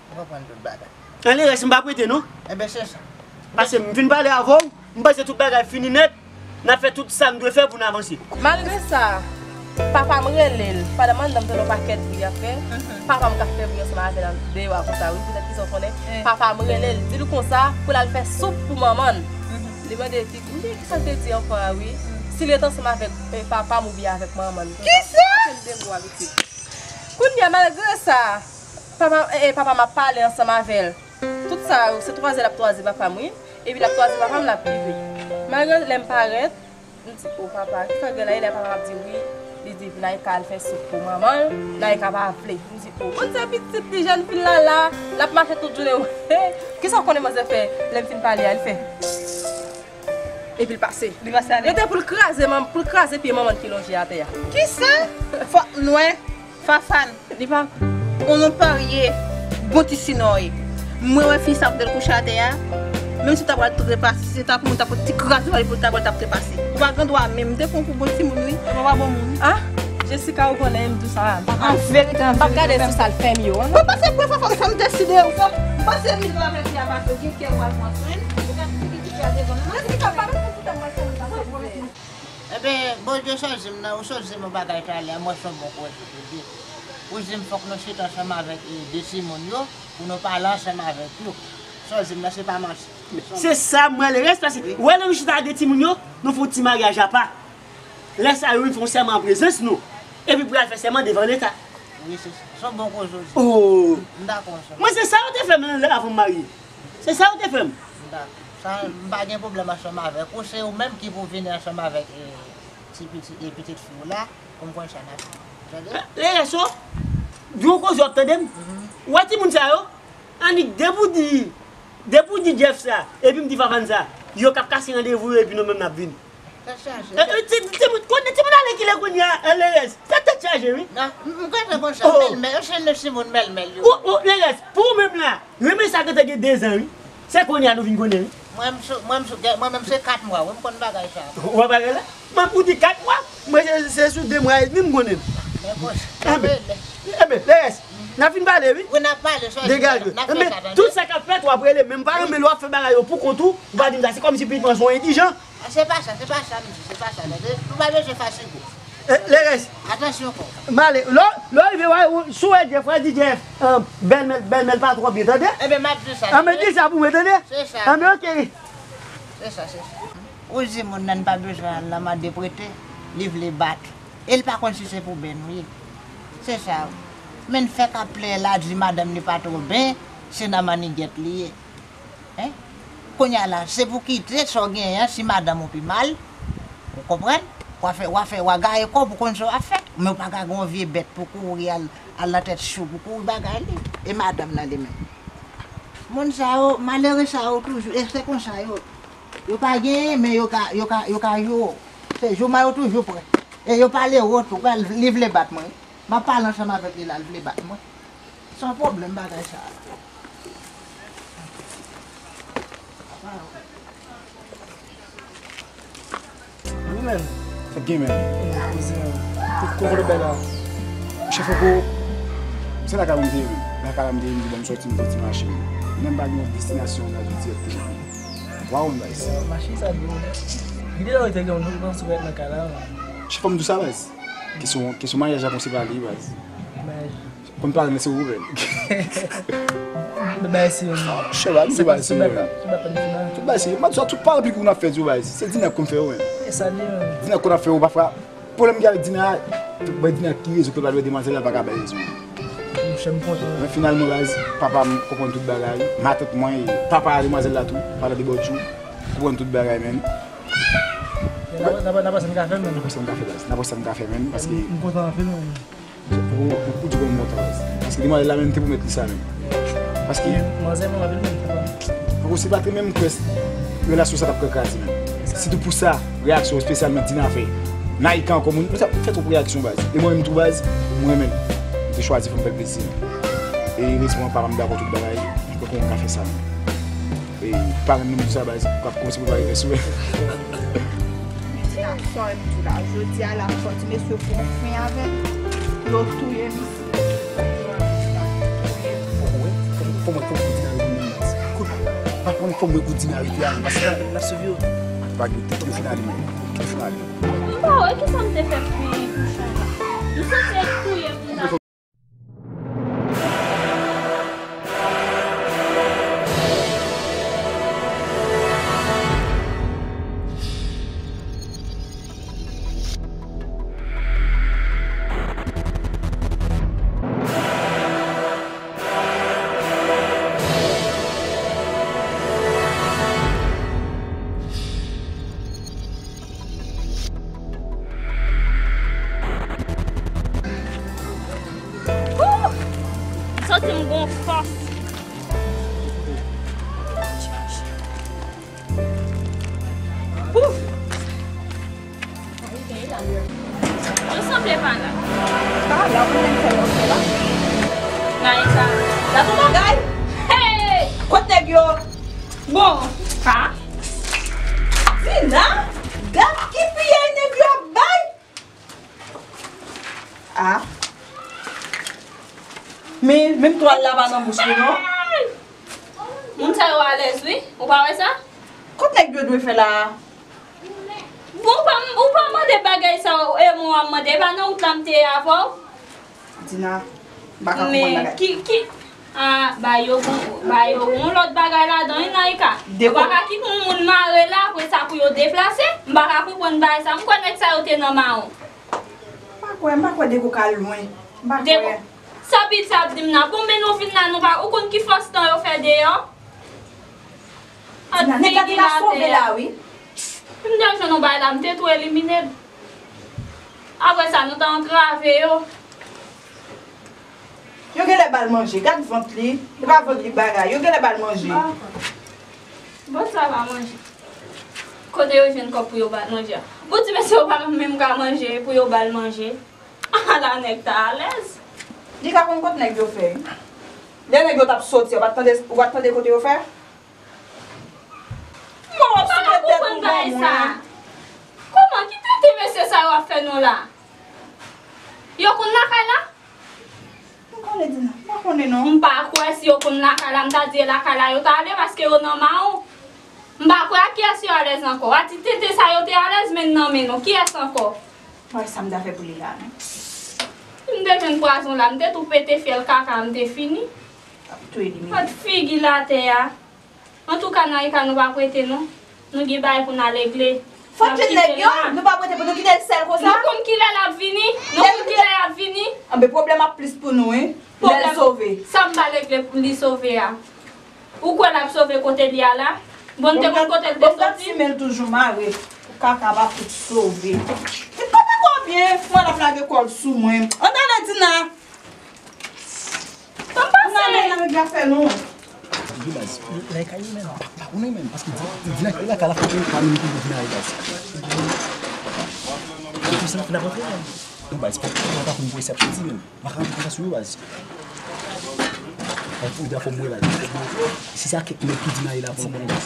M konprann tout bagay. Ann, lè rès m pa prete non. Enben, se sa. Paske m fin pale avè w, m panse tout bagay fini nèt, n ap fè tout sa n dwe fè pou n avanse. Malgre sa, papa m rele l, pandan m anndan m tande yon pakèt bri y ap fè, papa m k ap fè bri ansanm avè l deyò a konsa, wi, poutèt kisa w konnen, papa m rele l, di l konsa pou l al fè soup pou manman l. Li mande, di, m di, kisa l te di ankò a, wi? Si l ret ansanm avèk, eh, papa m oubyen avèk manman l. Kisa? Kounye a, malgre sa, papa, eh, eh, papa m ap pale ansanm avè l. Tout sa, se twaze l ap twaze papa m, wi. Epi l ap twaze papa m, l ap rive. Malgre lè m parèt, m di, o papa, kisa k gen la? E lè papa m ap di wi, li di Naïka al fè soup pou manman l, Naïka pa vle. M di, o, bon, se pitit li jèn fi la la, l ap mache tout jounen. Kisa w konnen manzè fè lè m fin pale a, li fè. Epi l pase. Li pase ale. Rete pou l kraze, pou l kraze pye manman l ki lonje atè a. Kisa? Fòk nwè, Fafane. Li pa. On non parye, bon ti sinòy. Mwen wè fi sa kote l kouche atè a. Menm si w ta pral trepase, se tankou moun ta pot ti kras vale pou l ta pral t ap trepase. Ou pa gen dwa menm, m te pran w pou bon timoun wi. Ou pa bon moun. Ah, Jessica, ou konnen m di w sa. An verite, an verite. M p ap gade sou sa l fè m yo. Bon, pase pou fè fòk sa m deside ou fè. Pase m li la fè fi a pase gen kè w al pran swen. Ou ka kite fi a devan. Jessica, pa nan konn si sa m pral fè m sa. Enben, Bondye sezi m nan, ou sot di m yon bagay talè a, m wè se yon bon pwojè pou di. Ou di m fòk nou chita ansanm avèk, e, de timoun yo, pou nou pale ansanm avèk yo. Sa w di m nan, se pa manti. Se sa m wè, Lerès, paske ou wè lè nou chita ak de timoun yo, nou fè yon ti maryaj apa. Lè sa yo, wi, fè yon sèman an prezans nou. Epi pou y al fè sèman devan Leta. Wi, se, se yon bon koze w di. Oh! M dakò ansanm. Mwen, se sa yo te fè m nan lè avan m marye. Se sa yo te fè m. M dakò. Sa, m pa gen pwoblèm ansanm avèk ou. Se ou menm ki pou vini ansanm avèk, eh, ti pitit, eh, pitit fi w la, pou m konn sa n ap fè. Tande? Lerès, di yon koze w ap tande m. Ou wè timoun sa yo? Annik depi w di, depi w di Jeff sa, epi m di Favann sa, yo k ap kase randevou yo epi nou menm n ap vini. Tèt chaje. E, e, ti, ti, konnen timoun ale kilè kounye a, e, Lerès. Tèt, tèt chaje, wi. Non, m, m kontan konsa, oh, mèlmèl, yo se le timoun mèlmèl yo. Ou, ou, Lerès, pou ou menm la, renmen sa gentan gen dezan, wi. Se kounye a nou vin konnen, wi. Mwen, m sou, mwen, m sou, mwen menm se kat mwa, wi, m konn bagay sa. Ou wè bagay la? Mwen, pou di kat mwa, mwen, se, se sou de mwa edmi m konnen. Men konsa, enben, enben, Lerès, n a fin pale, wi. Wi, n a pale, sa, degaje. N a fè sa, tande. Enben, tout sa k ap fèt, w ap rele, men m pa renmen lè w ap fè bagay yo pou kont ou, ou pa di m sa, se kòmsi pitit mwen se yon endijan. Ah, se pa sa, se pa sa, m di, se pa sa, tande. Nou pa bezwen fatige. Eh, Lerès. Atansyon kò. M ale. Lè, lè w rive, w a, w, si w wè Jeff, w a di Jeff, eh, bèlmè, bèlmè l pa twò byen, tande? Enben, m ap di sa, tande. Enben, di sa pou mwen, tande? Se sa. Enben, oke. Se sa, se sa. Ou di moun nan pa bezwen al nan mande prete, li vle bat. E l pa konn si se pou bèn ou ye. Se sa. Men fèk ap plenyen la, di madanm li pa twò byen, se nan mannigèt li ye. Hein? Kounye a la, se pou kite sa w genyen an, si madanm ou pi mal, ou konprann? W a fè, w a fè, w a gaye kò w pou konn sa w ap fè. Men w pa ka gen yon vye bèt pou kouri al, al nan tèt chou pou kouri bagay li. E madanm nan li menm. Moun sa yo, malere sa yo toujou, e se konsa yo. Yo pa genyen, men yo ka, yo ka, yo ka yo. Se jouman yo toujou prè. E yo pale wo tou, li vle bat mwen. M ap pale ansanm avèk li la, li vle bat mwen. Se yon pwoblèm bagay sa a. Wi, menm. Sa k gen, menm? Kouzen, tout kote w bay la. Chèf Franco, se lakay ou m te ye, menm. Lakay la m te ye, m di, bon, m sòti, m pran ti machin. Menm pa gen yon destinasyon nan vi dirèkteman. Waw, m bay sa. Machin sa di w. Gide la, ou te gen yon lòt nan sou nan kay la, menm. Chèf, fò m di w sa, baz. Kesyon, kesyon maryaj la, konn se pa li, baz. Maryaj. Konn pa renmen se ou menm. Bagay si yo. Chè, ba, m di bagay si yo. Tout bagay si yo. M ap di sa, tout parapli kou n ap fè yo, baz. Se Dina k konn fè yo, menm. E sa li menm. Dina k konn ap fè yo, pafwa. Pwoblèm ki avèk Dina, mwen Dina ki rezon ke pa dwe demwazèl la pa ka bay rezon. Monchè, m kontan. Men finalman, baz, papa m konprann tout bagay. Matant mwen, e papa a demwazèl la tou, papa de Bòdjou, konprann tout bagay, menm. N a, n a, n a pa sa n ka fè, menm. N a pa sa n ka fè, baz. N a pa sa n ka fè, menm, paske m kontan anpil, menm. Ou, ou, ou di konn montan, baz. Paske demwazèl la menm te pwomèt li sa menm. Paske manzè mwen anpil menm, papa. Poko se pa te menm kwès relasyon sa t ap kraze menm. Sitou pou sa, reyaksyon espesyalman Dina fè. Naika ankò moun, sa fè twòp reyaksyon, baz. E mwen menm tou, baz, mwen menm. M te chwazi fè m fè l plezi. E erezman, papa m dakò tout bagay. Poko m ka fè sa menm. E pa renmen m di sa, baz, w ap kòmanse prepare vès ou. Ti gason, m di la, jodi a la fò ti mesye fè yon fen avè l. Yo touye misye. Fò mwen, fò mwen, fò mwen di nan reponn nan, baz. Kout, pa konn fò mwen kout di nan rete a, paske l ap swiv yo. Pa gen, kite yo fin ale, men. Kite yo fin ale. M pa wè kisa m te fè pou, pou chay la. M santi l touye m deja. Woo! M santi m gon fòs. Woo! Yo sanble pa la. Pa la, ou menm fè yon fè la. Naïka. Gade yon bagay! Hey! Kot nèg yo? Bon. Pa. Dina, gad ki piyay nèg yo ap bay. Ah. Men, menm twal la pa nan bouch li, non. Moun sa yo alèz, wi. Ou pa wè sa? Kot nèg yo dwe fè la a? Bon, ou pa, ou pa mande bagay sa yo, e mwen w ap mande. E pa nan wout la m te ye avè w? Dina, m pa ka konprann bagay. Men, ki, ki, Ah, ba yo gon, ba yo gon lòt bagay ladan, wi, Naïka. Yo pa ka kite yon moun mare la, apre sa pou yo deplase. M pa ka konprann bagay sa. M kwè nèg sa yo te nan mawon. M pa kwè, m pa kwè Deko ka lwen. M pa kwè. Sa Pete ap di m nan. Bon, men nou vin la, nou pa, ou konn ki fòs tan yo fè deyò? Nèg la te ka sove la, wi. M te jwenn yon bagay la, m te tou elimine l. Apre sa, nou t antrave yo. Yo genlè ba l manje. Gad vant li. E pa vant li bagay. Yo genlè ba l manje. Bon, sa pa manje. Kote yo jwenn kòb pou yo ba l manje a? Bon, ti mesye yo pa menm ka manje pou yo ba l manje. Ala nèg ta alèz. Li ka konn kot nèg yo fè. Lè nèg yo t ap soti, ou pa t tande, ou pa t tande kote yo fè? Mwen w ap souke tèt ou ban mwen. Kòman? Ki tenten mesye sa yo ap fè nou la? Yo konn lakay la? M konnen di non. M pa konnen non. M pa kwè si yo konn lakay la, m ta di e lakay la yo ta ale paske yo nan mawon. M pa kwè ak kiyès yo alèz ankò. A ti tenten sa yo te alèz, men nan men nou. Kiyès ankò? Mwen sa m ta fè pou li la, men. M te jwenn pwazon la, m te tou pete fyèl kaka, m te fini. Ap tou elimine. Kot figi l atè a. Antouka, Naïka, nou pa prete non. Nou gen bagay pou n al regle. Fòk jwenn nèg yo, nou pa prete pou nou kite l sèl konsa. Nou konn kilè l ap vini, nou konn kilè l ap vini. Anben, pwoblèm ap plis pou nou, wi. Lè l sove. Sa m pa regle pou li sove a. Ou kwè l ap sove kote li a la? Bon, te konn kote l te soti? Bon, gad si men l toujou mare. Kaka pa fout sove. Li pa te gwo byen. Mwen l ap lage kò l sou mwen. Ann ale, Dina. Ann ale, nan nèg la fè nou. Di baz, lè kay li menm, pa konnen menm, paske di, di la, la kay la fè pa menm pou di nan baz. Tout sa fè nan pòt menm. Non, baz, pa, pa, pa konn pou sa pou di menm. Mwen ka antre konsa sou yo, baz. Baz, ou di a fò mwen, baz. Si sa kèk nèg ki di nan la pou mwen, baz.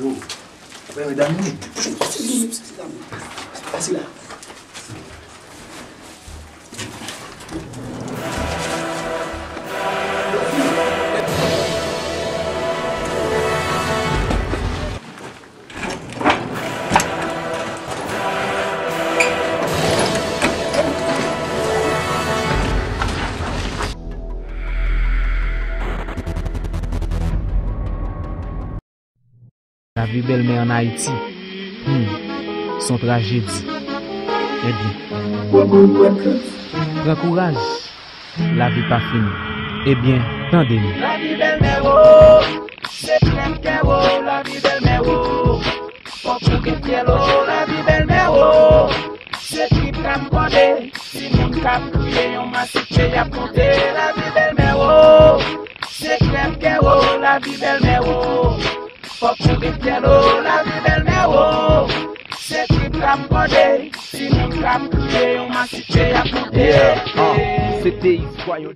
Yo, frè, medam, pase la. Lavi bèlmè ann Ayiti, hmm, se yon trajedi. Ebyen, pran kouraj, lavi pa fini. Ebyen, tande m. Lavi bèlmè wo, se krèm kè wo, lavi bèlmè wo. Fòk ou gen fyèl o, lavi bèlmè o. Se trip k ap kòde, timoun k ap kriye, yon masik peyi ap monte, lavi bèlmè o. Se krèm kè o, lavi bèlmè o. Fòk ou gen fyèl o, lavi bèlmè o. Se trip k ap kòde, timoun k ap kriye, yon masik peyi ap monte. Yeah, uh, se te istwa yon